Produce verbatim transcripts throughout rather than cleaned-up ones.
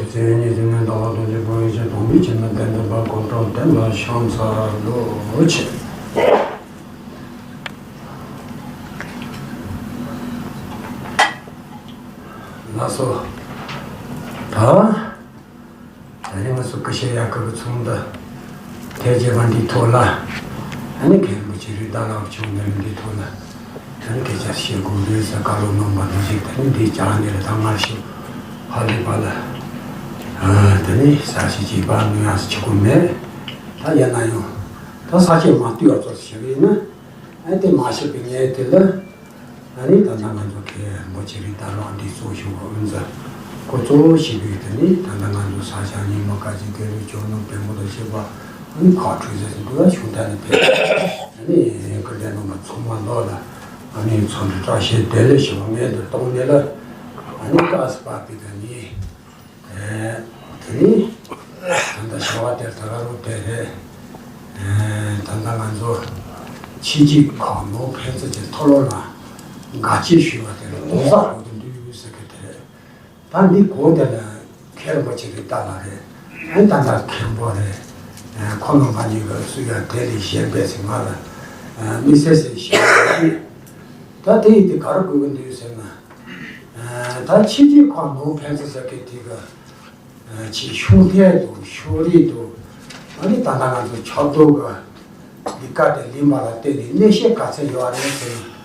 ཚེ་ཉིད་ཀྱི་ངན་དང་དོན་གྱི་བུ་ཡིན་ཕྱིར། དམ་པའི་ཆོས་ནི་བསྟན་འཛིན་པ། གོ་ཏོག་བསྟན་ལ་ཤོང་ཚར་ལོ་ཆེ། ལགས་སོ། ད། ད་རིང་ང་ཚོ་ཀུ་ཤའི་ཡ་གི་གི་ཚོགས་འདུ་ཐེངས་བརྒྱད་པ་འདིའི་ཐོག་ལ། ཨ་ནི་མཁན་པོ་ཆེ་རི་དྭགས་ལགས་བྱུང་ནས་འདིའི་ཐོག་ལ། ཨ་ནི་སྐད་ཆ་བཤད་དགོས་རེད་ཟེར་བཀའ་སློབ་གནང་བ་ནང་བཞིན། ད་ནི་འདིའི་བྱ་བ་འདི་ལ་ད་སྔར་ཞུ་ཧ་ལས་པ་ལ། ཨ་ད་ནི་ས་ཞིག་ཅིག་པ་ནུས་ཡག་ཞིག་ཆགས་ཀྱི་མེད། ད་ཡིན་ན་ཡང་ད་ས་ཆ་མ་བཏུལ་བ་ཙམ་ཞིག་ཡིན་ན། ཨ་དེ་མ་ཤེས་པའི་ངས་དེ་ལ། ཨ་ནི་ད་ལྟ་ང་ཚོ་མཁན་པོ་ཆེ་རི་དྭགས་ལགས་འདི་གཙོ་བྱུང་བ་ཨུ་ཛ་ཁོ་གཙོ་བོ་ཞིག་གིས། དེ་ནི་ད་ལྟ་ང་ཚོ་ས་སྐྱ་རྙིང་མ་བཀའ་བརྒྱུད་དགེ་ལུགས་ཇོ་ནང་བོན་པོ་དང་བཅས་པ། ཨ་ནི་ཁག་ཁྲིག་ཟེར་ཟེར་འདུག་ལ། བྱུང་ད་ནི་ཕེབས། ཨ་ནི་སྐུ་ལྡན་རྣམ་པ་ཚང་མ་ལོག་ལ། ཨ་ནི་འཚམས་འདྲི་བཀྲ་ཤིས་བདེ་ལེགས་ཞུ་བ་སྔོན་དུ་བཏང་ནས་ལ། ཨ་ནི་བཀྲ་ཤིས་པ་དེ་ད་ནི། དེ་ནི་ད་ལྟ་བྱ་བ་དེ་ད་ག་རུ་དེ་རེད། ད་ལྟ་ང་ཚོ་ཕྱི་རྒྱལ་ཁག་ནོར་ཕན་ཚུན་གྱི་མཐོ་སློབ་ལ་དགའ་སྐྱིད་ཞུ་བ་དེ་ལ་དོགས་ཟ་དགོས་ཀྱི་འདུག་ཟེར་གི་དེ་རེད། ད་འདི་གོ་དེ་ལ་མཁན་རིན་པོ་ཆེ་རི་དྭགས་ལགས་རེད། ཨ་ནི་ད་ལྟ་མཁན་པོ་རེད། ཁོང་རྣམ་པ་གཉིས་ཀྱི་སུ་ཡང་དེ་ལས་གཞན་པས་ཟེར་ང་ལ་དམིགས་བསལ་ཟེར་བཤད་ཡོད་ཀྱི། ད་དེ་ཡིན་དུས་ག་རེ་དགོས་ཀྱི་འདུག་ཟེར་ན། ད་ཕྱི་རྒྱལ་ཁག་ནོར་ཕན་ཚུན་ཟེར་མཁན་དེ་གི་ཆེས་ཤུགས་ལྡན་དང་ཤུགས་རིང་དང་། ཨ་ནི་ད་ལྟ་ང་ཚོ་ཆབ་སྡོམ་གི་ལས་ཀ་དེ་ལས་མ་ལ་བརྟེན་ནས་གནས་བཤད་ག་ཚད་ཡོད་རེད་ཟེར་ན།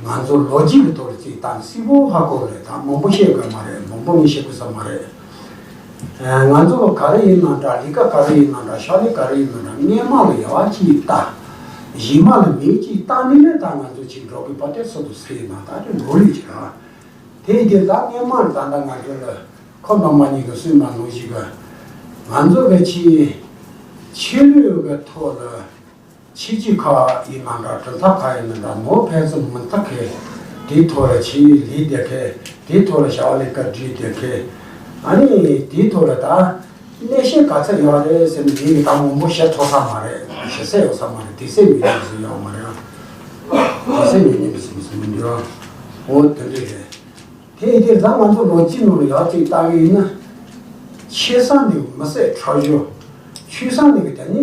ང་ཚོ་ལོ་རྒྱུས་ཀྱི་ཐོག་ལ་ཅིག་ད་གཟིགས་པོ་ཧ་གོ་རེད། ད་མང་པོ་བཤད་དགོས་མ་རེད། མང་པོ་ངས་བཤད་དགོས་ས་མ་རེད། ང་ཚོ་ག་རེ་ཡིན་ན་འདྲ། ལས་ཀ་ག་རེ་ཡིན་ན་འདྲ། ཕྱག་ལས་ག་རེ་ཡིན་ན་འདྲ། སྔོན་མ་ལ་ཡོད་པ་ཅིག་ལྟ། རྗེས་མ་ལ་མེད་ཅིག་ལྟ་ནས་ལས། ད་ང་ཚོ་ཅིག་འགྲོ་དགོས་པ་དེ་སུ་དང་སུ་ཡིན་ན་ད་དེ་འགྲོ་ལུགས་ཅིག་རེད། དེ་ཡིན་དུས་ད་སྔོན་མ་ད་ལྟ་ང་ཚོ་ལ་ཁོང་རྣམ་པ་གཉིས་ཀྱིས་གསུངས་པ་ནང་བཞིན་གྱི་ང་ཚོ་གི་ཆེས་ཆེས་ལོས་ཀྱི་ཐོག་ལ་ཕྱི་རྒྱལ་ཁག་ཡིན་ན་འདྲ། གྲུབ་མཐའ་ཁག་ཡིན་ན་འདྲ། ནོར་ཕན་ཚུན་མི་འཐད་མཁན་དེའི་ཐོག་ལ་ཆེས་ལས་བསྡད་མཁན། དེའི་ཐོག་ལ་བྱ་བ་ལས་ཀ་སྒྲིག་བསྡད་མཁན། ཨ་ནི་དེའི་ཐོག་ལ་ད་གནས་བཤད་ག་ཚད་ཡོད་རེད་ཟེར་ན། དེ་ཡིན་ད་མང་པོ་བཤད་ཐུབ་ས་མ་རེད། བཤད་ས་ཡོད་ས་མ་རེད། དེ་ཚད་མི་ཉན་ཟེར་ཡོད་མ་རེད། དེ་ཚད་མི་ཉན་པའི་སེམས་སུ་མི་འདུག་འོ་དེ་འདྲ་རེད། དེ་ཡིན་དུས་ད་ང་ཚོ་ལོ་རྒྱུས་ནང་ལ་ཡར་ཅིག་ལྟ་གི་ཡིན་ན། ཆེ་ས་ནས་མི་བསད་ཁྲག་ཞོ། ཆུང་ས་ནས་གི་དེ་ནི་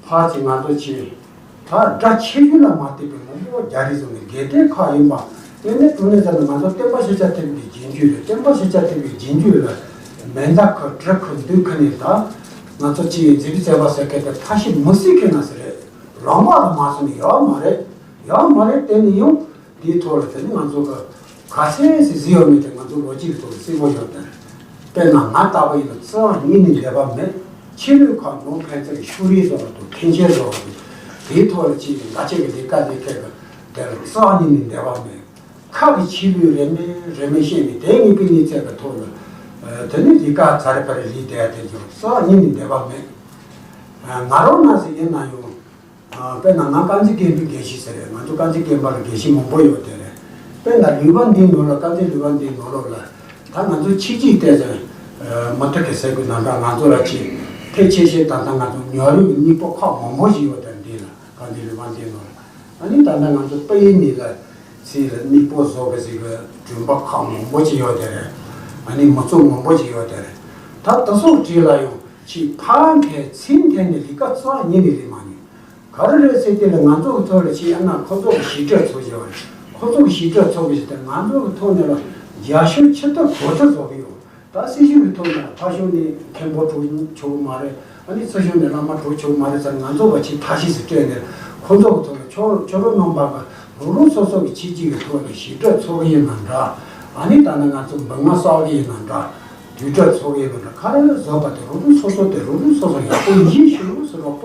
ཕར་ཚུར་ང་ཚོ་ཆེ། ད་སྒྲ་ཆེ་ཆུང་ལ་མ་ལྟོས་པའི་མང་པོ་རྒྱ་རིགས་ཚོ་ནས་དགེ་ལྡན་ཁག་ཡིན་པ། དེ་ནས་དྲུང་ནས་ཟེར་ན་ང་ཚོ་བསྟན་པ་ཤེས་བྱ་ཐེབས་ཀྱི་རྗེས་འཇུག་རེད། བསྟན་པ་ཤེས་བྱ་ཐེབས་ཀྱི་རྗེས་འཇུག་ལ་མེ་མདའ་ཁུར་གྲི་ཁུར་མདུད་ཁུར་ནས། ད་ང་ཚོ་ཆེ་མཛེས་པའི་བྱ་བ་ཟེར་མཁན་དེ་ཕ་ཤི་མི་སྲིད་མཁན་ན་ཟེར་རེད། ལོང་བ་ལ་མ་སོང་ནས་ཡོད་མ་རེད། ཡོད་མ་རེད། དེ་ནི་ཡང་དེའི་ཐོག་ལ་དེ་ནི་ང་ཚོ་གི་ག་ཚད་ཟིག་ཟིག་ཡོད་མེད་དེ་ང་ཚོ་ལོ་རྒྱུས་ཀྱི་ཐོག་ལ་གསལ་པོ་ཡོད་དེ། དཔེར་ན་ང་ལྟ་བུ་ཡིན་ན་རྩ་བ་ཉིད་ནས་འདོད་པ་མེད། ཆེས་ལོས་ཁག་ནོར་ཕན་ཚུན་ཤུགས་རིང་བཟོ་བ་དང་འཐེན་འཁྱེར་བཟོ་བ་དང་། དེའི་ཐོག་ལ་ཅིག་འགའ་ཅིག་གི་ལས་ཀ་ལས་མཁན་གི་དེ་ལ་རྩ་བ་ཉིད་ནས་འདོད་པ་མེད། ཁ་གི་ཆེས་ལོས་རེ་མེད་རེ་མེད་བཤད་ནས། དེ་ངེས་པའི་གནས་ཚད་ཀྱི་ཐོག་ལ་དེ་ནི་ལས་ཀ་ཚ་རེ་ཕ་རེ་ལས་བསྡད་ཡ་དེ་ཚོ་རྩ་བ་ཉིད་ནས་འདོད་པ་མེད། ང་རང་ན་ཟིག་ཡིན་ན་ཡང་། དཔེར་ན་ང་དཀར་མཛེས་སྐད་འབོད་དགེ་བཤེས་ཟེར་རེད། ང་ཚོ་དཀར་མཛེས་སྐད་འབོད་ལ་དགེ་བཤེས་མང་པོ་ཡོད་དེ་རེད། དཔེར་ན་ལུས་པ་འདིའི་ནང་ལ། དཀར་མཛེས་ལུས་པ་འདིའི་ནང་ལོགས་ལ་ད་ང་ཚོ་ཕྱི་རྒྱལ་བལྟས་ཙང་མུ་མཐུད་ཀྱི་ཟེར་དགོས་ན་འདྲ། ང་ཚོ་ལ་ཅིག་ཕལ་ཆེ་ཤོས་ད་ལྟ་ང་ཚོ་ཉོ་རིགས་ཀྱི་དམིགས་པོ་ཁག་མང་པོ་ཞིག་ཡོད་དེ་འདི་ལ། དཀར་མཛེས་ལུས་པ་འདིའི་ནང་ལ། ཨ་ནི་ད་ལྟ་ང་ཚོ་པ་ཡི་ནི་ལ་ཚིག་ལ་དམིགས་པོ་བཟོ་གི་ཟེར་གི་བྲིས་པ་ཁག་མང་པོ་ཅིག་ཡོད་དེ་རེད། ཨ་ནི་མི་ཚོགས་མང་པོ་ཅིག་ཡོད་དེ་རེད། ད་དེ་ཚོ་བྲིས་ལ་ཡང་ཅིག་ཕར་འཐེན་ཚུར་འཐེན་ནས་ལས་ཀ་རྩ་བ་ཉིད་ནས་ལས་མ་མྱོང་། ག་རེ་རེད་ཟེར་དུས་ལ་ང་ཚོ་གི་ཐོག་ལ་ཅིག་ཡང་ན་ཁོ་ཚོ་གི་ཞིབ་ཕྲ་ཚོགས་བཞག་པ་རེད། ཁོ་ཚོ་གི་ཞིབ་ཕྲ་ཚོགས་པ་ཞིག་དེ་ང་ཚོ་གི་ཐོག་ནས་ལ་རྒྱ་ཤོད་ཆུ་ཐོག་གོ་ཐོག་བཟོ་གི་ཡོད། ད་སྲིད་གཞུང་གི་ཐོག་ནས་ཕར་ཕྱོགས་ནས་མཁན་པོ་གྲོགས་ཆོག་གི་མ་རེད། ཨ་ནི་ཚུར་ཕྱོགས་ནས་བླ་མ་གྲོགས་ཆོག་གི་མ་རེད་ཟེར། ང་ཚོ་བ་ཆེ་ཐ་ཤི་ཟིག་སྤྲད་ནས་ཁོ་ཚོ་གི་ཐོག་ལ་ཁྱོད་ཁྱོད་རང་རྣམ་པ་གི་རང་རང་སོ་སོ་གི་ཆེད་ཀྱི་ཐོག་ནས་ཞིབ་ཕྲ་ཚོགས་གི་ཡིན་ན་འདྲ། ཨ་ནི་ད་ནི་ང་ཚོ་འབུམ་ལྔ་བསགས་གི་ཡིན་ན་འདྲ། དུས་དྲན་ཚོགས་ཡས་པ་འདྲ་ག་རེ་བཟོ་བ་དེ་རོགས་རམ་སོ་སོ་དེ་རོགས་རམ་སོ་སོ་ཡག་པོ་ཡིན་ཞུ་ཟེར། རོགས་པ་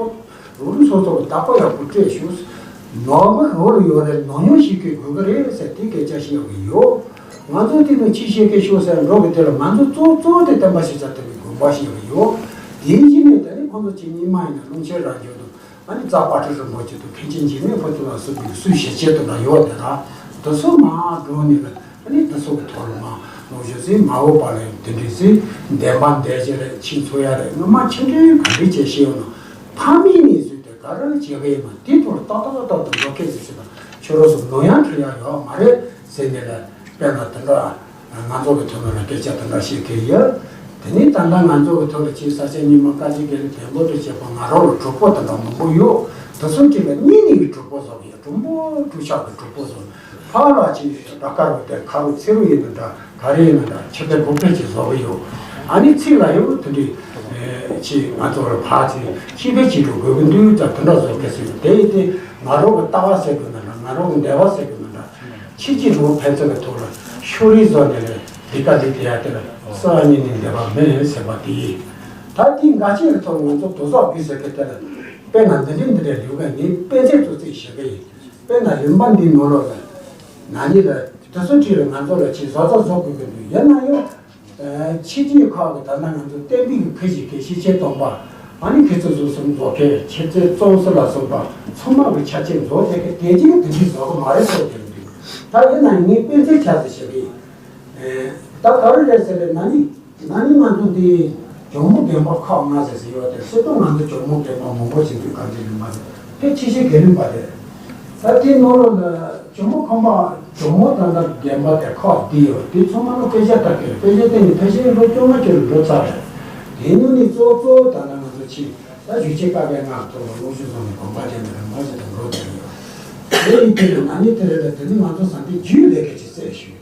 རོགས་རམ་སོ་སོ་གི་བདག་པོ་ཡག་པོ་སྤྲད་ཞུ་ཟེར། ནོར་བུ་རོགས་ལ་ཡོད་རེད། ནོར་ཉོན་ཞིག་གི་དགོས་ཀྱི་རེད་ཟེར་དེ་སྐད་ཆ་བཤད་ཡོང་གི་ཡོད། ང་ཚོ་དེ་ནི་ཕྱི་བཤད་མཁན་ཤོག་ཟེར་འགྲོ་གི་དེ་ལ་ང་ཚོ་གཙོ་གཙོ་དེ་བསྟན་པ་ཤེས་བྱ་དེ་ནི་དགོན་པ་ཞིག་ཡོད་གི་ཡོད། དེའི་གཞི་ནས་དེ་ནི་ཁོང་ཚོ་ཆེ་གཉིས་མ་ཡིན་ན་ཀློང་ཆེན་རང་བྱོན་དང་། ཨ་ནི་རྩ་དཔལ་སྤྲུལ་རིན་པོ་ཆེ་དང་མཁན་ཆེན་འཇིགས་མེད་ཕུན་ཚོགས་ལ་སོགས་པའི་སུའི་ཞལ་ཆད་དུ་ན་ཡོད་དེ་ར། དེ་ཚོ་མ་འགྲོ་ནས་ལ། ཨ་ནི་དེ་ཚོ་གི་ཐོག་ལ་མ་ལོག་ཞུ་ཟིན་མ་འོ་པ་ལ་ཡང་དེ་འདྲའི་ཟིན་བདེན་པ་འདས་ཀྱི་རེད། ཕྱིན་ཚོ་ཡ་རེད། ངོ་མ་ཆེ་འདྲའི་ག་འདྲའི་བྱས་ཤེས་ཡོང་ན་ཕ་མེས་ནས་བཟོས་ཏེ་ག་རེ་བྱེད་གི་ཡིན་ན་དེ་ཐོག་ལ་ཏག་ཏག་ཏག་ཏག་འགྲོ་མཁན་ཟིག་ཟེར་ན་ཁྱོད་རང་ཚོ་ནོར་ཡང་འཁྲུལ་ཡ་ཡོད་མ་རེད་ཟེར་ནས་ལ། དཔེར་ན་དེ་འདྲ་ང་ཚོ་གི་ཐོག་ལ་སྐད་ཆ་དེ་འདྲ་བཤད་མཁན་ཡོད། དེ་ནས་ད་ལྟ་ང་ཚོ་གི་ཐོག་ལ་ཆེས་ས་ཆ་རྙིང་མ་བཀའ་བརྒྱུད་དགེ་ལུགས་བོན་པོ་དང་བཅས་པ་ང་རང་ལ་གྲོགས་པོ་དེ་འདྲ་མང་པོ་ཡོད། དེ་ཚོ་གཅིག་ལ་གཉིས་གཉིས་ཀྱི་གྲོགས་པོ་བཟོ་གི་ཡོད། གྲོགས་པོ་གྲོགས་ཤག་གི་གྲོགས་པོ་བཟོ། ཕར་ལ་ཅིག་ར་དཀར་པོ་དེ་ཁ་རུ་ཚེ་རུ་ཡིན་ན་འདྲ་ག་རེ་ཡིན་ན་འདྲ་ཕྱི་པའི་གོ་ཕེ་ཅིག་བཟོ་གི་ཡོད། ཨ་ནི་ཚིག་ལ་ཡང་དེ་འདྲའི་ཅིག་ང་ཚོ་ལ་ཕར་ཅིག་ཕྱི་པའི་ཅིག་ལ་དགོས་ཀྱི་འདུག་ཙང་དེ་འདྲ་བཟོ་གི་ཟེར་གི། དེ་ཡིན་ཏེ་ང་རང་གི་ལྟ་བ་ཟེར་དགོས་ན་འདྲ། ང་རང་གི་འདོད་པ་ཟེར་དགོས་ན་འདྲ། ཕྱི་རྒྱལ་ལུང་ཕན་ཚུན་གྱི་ཐོག་ལ་ཤོ་རིས་བཟོ་ནས་ལས་འདི་ག་འདི་དེ་ཡ་དེ་ལ་རྩ་བ་ཉིད་ནས་འདོད་པ་མེད་ཟེར་བ་དེ་ཡིན། ད་དེའི་འགལ་རྐྱེན་གྱི་ཐོག་ང་ཚོ་དོ་ཟོག་དགོས་ཟེར་གི་དེ་ལ་དཔེར་ན་འདི་འདྲའི་འདི་འདྲའི་ལུས་ཀ་ངས་དཔེ་མཚོན་ཚོ་རྩིས་བྱེད་གི་ཡིན། དཔེར་ན་རིམ་པ་འདིའི་ནང་ལོགས་ལ་ན་ནི་ལ་དེ་ཚོ་བྲིས་ལ་ང་ཚོ་ལ་ཕྱི་བཟོ་ཚོ་བཟོ་དགོས་ཀྱི་འདུག་ཡིན་ན་ཡང་། ཕྱི་རྒྱལ་ཁག་གི་ད་ལྟ་ང་ཚོ་བསྟན་པའི་གི་ཁུ་བྱུག་གི་ཤེས་བྱའི་སྟོན་པ། ཨ་ནི་ཁྱེད་ཚོ་བཟོ་གསུམ་བཟོ་མཁན། ཁྱེད་ཚོས་ཙོང་སི་ལ་སོགས་པ་ཚང་མ་གི་ཆ་ཆེན་བཟོ་བསྡད་མཁན་དེ་གཅིག་དེ་འདྲའི་བཟོ་གི་མ་རེད་ཟེར་གྱི་འདུག་ད་ཡིན་ན་ངས་དཔེ་མཚོན་ཆ་ཟིག་བྱེད་གི་ཡིན། ད་ག་རེ་རེད་ཟེར་ན་ནི། ན་ནི་ང་ཚོ་འདི་ཇོ་མོ་དགོན་པ་ཁག་ལྔ་ཟེར་ཟེར་ཡོད་དེ། སྲིད་དོན་ང་ཚོ་ཇོ་མོ་དགོན་པ་མང་པོ་ཞིག་འདུག་གང་ཅི་ལུས་མ་རེད། ཕལ་ཆེ་ཤོས་དགེ་ལུགས་པ་རེད། ད་དེའི་ནང་ལོགས་ལ་ཇོ་མོ་ཁང་པ་ཇོ་མོ་ད་ལྟ་དགོན་པ་དེ་ཁག་བདུན་ཡོད། དེ་ཚང་མ་ལ་དཔེ་ཆ་ལྟ་གི་ཡོད། དཔེ་ཆ་བལྟས་ནས་ཕལ་ཆེར་ལོ་བཅོ་ལྔ་ཅིག་ལ་འགྲོ་ཚར་རེད། དེ་ནང་ནས་གཙོ་བོ་གཙོ་བོ་ད་ལྟ་ང་ཚོ་ཕྱི་ད་ཞུ་ཆེ་བཀའ་པའི་སྔགས་ཐོག་ལ་ལོ་རྒྱུས་བཟུང་ནས་དགོན་པ་དེ་ནས་རིམ་པ་ཞིག་ཏུ་འགྲོ་བསྡད་ཡོད། དེ་ཡིན་དུས་ན་ནི་དེ་རེད་ལ། དེ་ནི་ང་ཚོ་ས་འདི་རྒྱུད་ལས་ཀ་ཅིག་བཙལ་ཞུས།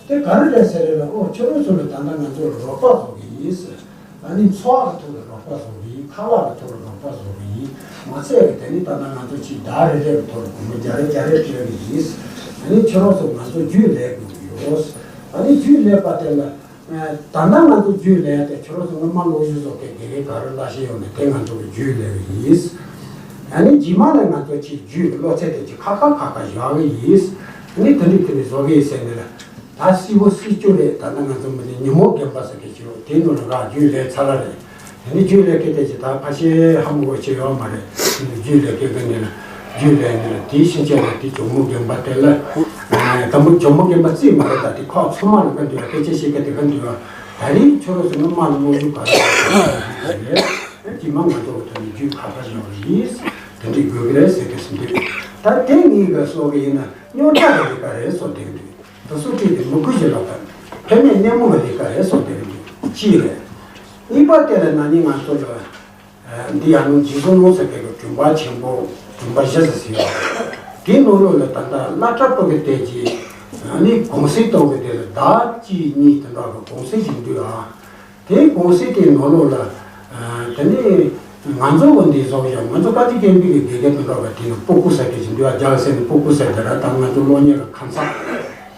དེ་ག་རེ་རེད་ཟེར་རེད་ལ། ཨོ་ཁྱོད་རང་ཚོ་ལ་ད་ལྟ་ང་ཚོ་ལ་རོགས་པ་བཟོ་གི་ཡིན་ཟེར། ཨ་ནི་འཚོ་བ་གི་ཐོག་ལ་རོགས་པ་བཟོ་གི་ཡིན། ཁ་ལག་གི་ཐོག་ལ་རོགས་པ་བཟོ་གི་ཡིན། མ་ཚད་པའི་དེ་ནི་ད་ལྟ་ང་ཚོ་ཅིག་ཟླ་རེ་རེ་གི་ཐོག་ལ་སྒོར་མོ་བརྒྱ་རེ་བརྒྱ་རེ་སྤྲད་གི་ཡིན། ཨ་ནི་ཁྱོད་རང་ཚོ་ང་ཚོ་རྒྱུད་ལས་དགོས་ཀྱི་ཡོད། ཨ་ནི་རྒྱུད་ལས་པ་དེ་ལ། ད་ལྟ་ང་ཚོ་རྒྱུད་ལས་དེ་ཁྱོད་རང་ཚོ་སྔོན་མ་ལོ་རྒྱུས་བཟོ་མཁན་དགེ་རྒན་ག་རེ་བསླབ་བྱས་ཡོད་ན་དེ་ང་ཚོ་གི་རྒྱུད་ལས་པ་ཡིན། ཨ་ནི་རྗེས་མ་ལ་ང་ཚོ་ཅིག་རྒྱུད་ཀྱི་བློ་ཚད་དེ་ཅིག་ཁ་ཁ་ཁ་ཁ་བཞག་གི་ཡིན། ཨ་ནི་དེ་འདྲ་དེ་འདྲ་བཟོ་གི་ཡིན་ཟེར་ནས་ལ། ད་སྲིད་པ་སྲིད་སྐྱོང་རེད། ད་ལྟ་ང་ཚོ་མི་དེ་ཉོན་མོངས་དགོན་པ་ཟེར་མཁན་ཅིག་ཡོད། དེའི་ནང་ལ་ང་རྒྱུད་ལས་ཚར་ལ་རེད། དེ་ནི་རྒྱུད་ལས་སྐད་དེ་ཅི་ད་ཕ་ཤེ་ཧ་མ་གོ་ཆེ་ཡོད་མ་རེད། རྒྱུད་ལས་སྐད་དེ་ནི་ལ་རྒྱུད་ལས་ནི་ལ་དེའི་ཕྱིན་ཆད་ལ་དེ་ཇོ་མོ་དགོན་པ་དེ་ལ་དང་པོ་ཇོ་མོ་དགོན་པ་རྩིས་མ་རེད། ད་དེ་ཁག་ཚང་མ་ལ་ག་འདུག་སྐད་ཆ་བཤད་མཁན་དེ་ག་འདུག་ད་རིང་ཁྱོད་རང་ཚོ་ནི་མ་ལ་དངོས་གཞི་ག་རེ་རེད། དེ་མ་ང་ཚོ་གི་ཐོག་ནས་རྒྱུད་ཁ་ཁ་ཡོད་རེད། དེ་འདྲའི་དགོས་ཀྱི་རེད་ཟེར་གི་ཟིན་དུས། ད་དེ་ངེད་ཀ་སོགས་ཀྱི་ཡིན་ན་རྙོག་དྲ་གི་ལས་ཀ་རེད་སོགས་དེ་འདུག་དེ་ཚོ་བྲིས་ཏེ་མི་དགོས་ཞེས་ལབ་པ། ཕན་མེད་གནས་མོ་གི་ལས་ཀ་རེད་སོགས་དེ་འདུག་ཅི་རེད། གཉིས་པ་དེ་ལ་ན་ནིང་ང་ཚོ་ལ། འདི་ཡང་ནང་འཇིགས་སུ་རུང་ཟེར་མཁན་གྱི་དྲུང་པ་ཆེན་པོ་དྲུང་པ་བཞི་ཟེར་ཟེར་ཡོད། དེའི་ནང་ལོགས་ལ་ད་ལྟ་བླ་གྲྭ་པོ་གི་དེ་གྱི་ཨ་ནི་གུང་སེང་གཏོང་གི་དེ་ལ་ཟླ་གཅིག་གཉིས་དེ་འདྲ་གི་གུང་སེང་ཞིག་འདུག་ཨ། དེའི་གུང་སེང་དེའི་ནང་ལོགས་ལ་དེ་ནི་ང་ཚོ་གི་འདི་བཟོ་ཡང་ང་ཚོ་བཀའ་བརྒྱུད་བསྟན་པའི་གི་དགེ་རྒན་དེ་འདྲ་གི་དེ་ནི་སྤུ་གུ་ཟེར་མཁན་ཞིག་འདུག་ཨ། རྒྱ་གི་ཟེར་ནི་སྤུ་གུ་ཟེར་དེ་ར། ད་ང་ཚོ་སློབ་གཉེར་གི་ཁ་མཚར།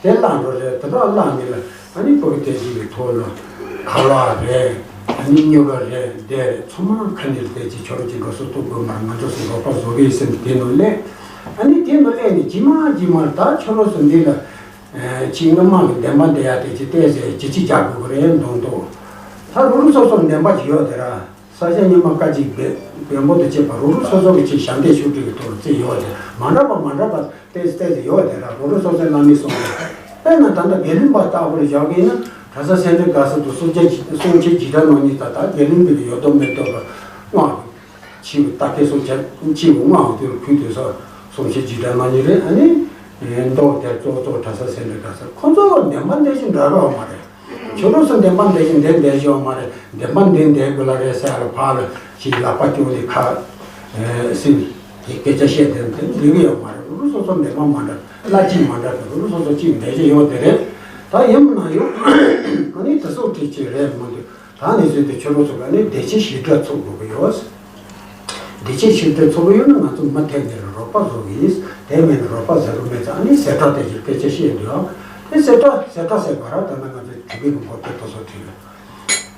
དེ་བརླག་འགྲོ་རེད། དེ་འདྲ་བརླག་ནས་ལ་ཨ་ནི་བོད་ཀྱི་བསྟན་སྲིད་ཀྱི་ཐོག་ལ་ཁ་ལག་རེད། ཨ་ནི་སྨྱུ་གུ་རེད། དེ་རེད། ཚང་མ་ཁ་ནས་བལྟས་ཀྱི་ཁྱོད་རང་ཀྱི་འགྲོ་སོང་གཏོང་དགོས་མ་རེད། ང་ཚོ་སུ་རོགས་པ་བཟོ་གི་ཡིན་ཟེར་ནས་དེ་ནང་སླེབས། ཨ་ནི་དེ་ནང་སླེབས་ནས་རྗེས་མ་རྗེས་མ་ད་ཁྱོད་རང་ཚོ་འདི་ལ་ཅིག་སྔོན་མ་གི་འདོན་པ་འདི་ཡ་དེ་ཅིག་བལྟས་ཟེར་ཅི་ཅི་རྒྱག་དགོས་ཀྱི་རེད་མདོག་མདོག་ད་རུ་རུ་སོ་སོར་འདོན་པ་ཅིག་ཡོད་དེ་ར། ས་སྐྱ་རྙིང་མ་བཀའ་བརྒྱུད་བོན་པོ་དང་བཅས་པ་རུ་རུ་སོ་སོ་གི་ཅིག་ཞབས་འདེགས་ཞུ་སྒྲིག་གི་ཐོག་ལ་རྩིས་ཡོད་དེ། མ་འདྲ་བ་མ་འདྲ་བ་ཏོག་ཙམ་ཏོག་ཙམ་ཡོད་དེ་ར། རུ་རུ་སོ་སོའི་བླ་མའི་གསུང་དེ། དཔེར་ན་ད་ལྟ་དགེ་འདུན་པ་ལྟ་བུར་བཞག་གི་ཡིན་ན་གྲྭ་ས་སེ་འབྲས་དགའ་ཚལ་དུ་གསུང་ཆོས་གསུང་ཆོས་འཇིགས་བྲལ་གནང་མཁན་ད་ལྟ་དགེ་འདུན་པའི་ཡོད་དོ་མེད་དོ་གི་དབང་གི་ཕྱི་བོ་ལྟ་མཁན་གསུང་ཆོས་ཕྱི་བོ་དབང་དུ་ལ་ཕུལ་དུས་སོ་གསུང་ཆོས་འཇིགས་བྲལ་གནང་མཁན་རེད། ཨ་ནི་མདོ་དེ་གཙོ་གཙོ་གྲྭ་ས་སེ་འབྲས་དགའ་ཚལ་ཁོང་ཚོ་ལ་འདོན་པ་འདི་བཞིན་འདྲ་གི་ཡོད་མ་རེད། ཁྱོད་རང་ཚོ་འདོན་པ་འདི་བཞིན་འདོན་བསྡད་ཀྱི་ཡོད་མ་རེད། འདོན་པ་འདི་འདོན་དགོས་ལ་རེད་ཟེར་ཡ་ལ་ཕར་ལ་ཅིག་ལག་པ་བརྐྱངས་ནས་ཁ་ཨེ་སྲིད་དེ་སྐད་ཆ་བཤད་དེ་འདོན་གི་ཡོད་མ་རེད། རུ་རུ་སོ་སོ་འདོན་པ་མ་འདྲ་བླ་གཅིག་མ་འདྲ་གི་རུ་རུ་སོ་སོ་གཅིག་འདོན་གྱི་ཡོད་དེ་རེད། ད་ཡིན་ན་ཡང་ཨ་ནི་དེ་སོགས་བྲིས་ཀྱི་རེད་མ་འདུག་ད་ནས་བཟུང་སྟེ་ཁྱོད་རང་ཚོ་ག་ནས་བདེ་སྐྱིད་ཞི་དྲག་ཚོགས་དགོས་ཀྱི་ཡོད། བདེ་སྐྱིད་ཞི་བདེ་ཚོགས་ཡོད་ན་ང་ཚོ་མུ་མཐུད་ནས་རོགས་པ་བཟོ་གི་ཡིན། དེ་མིན་ན་རོགས་པ་ཟེར་གི་མེད་ཙང་ཨ་ནི་ཟེར་གྲྭ་དེ་ཅིག་སྐད་ཆ་བཤད་འདུག་ཨ། དེ་ཟེར་གྲྭ་ཟེར་གྲྭ་ཟེར་བ་ར། ད་ནི་ང་ཚོས་དྲི་བའི་གི་འགོ་དཔེ་དེ་ཚོ་བྲིས་རེད།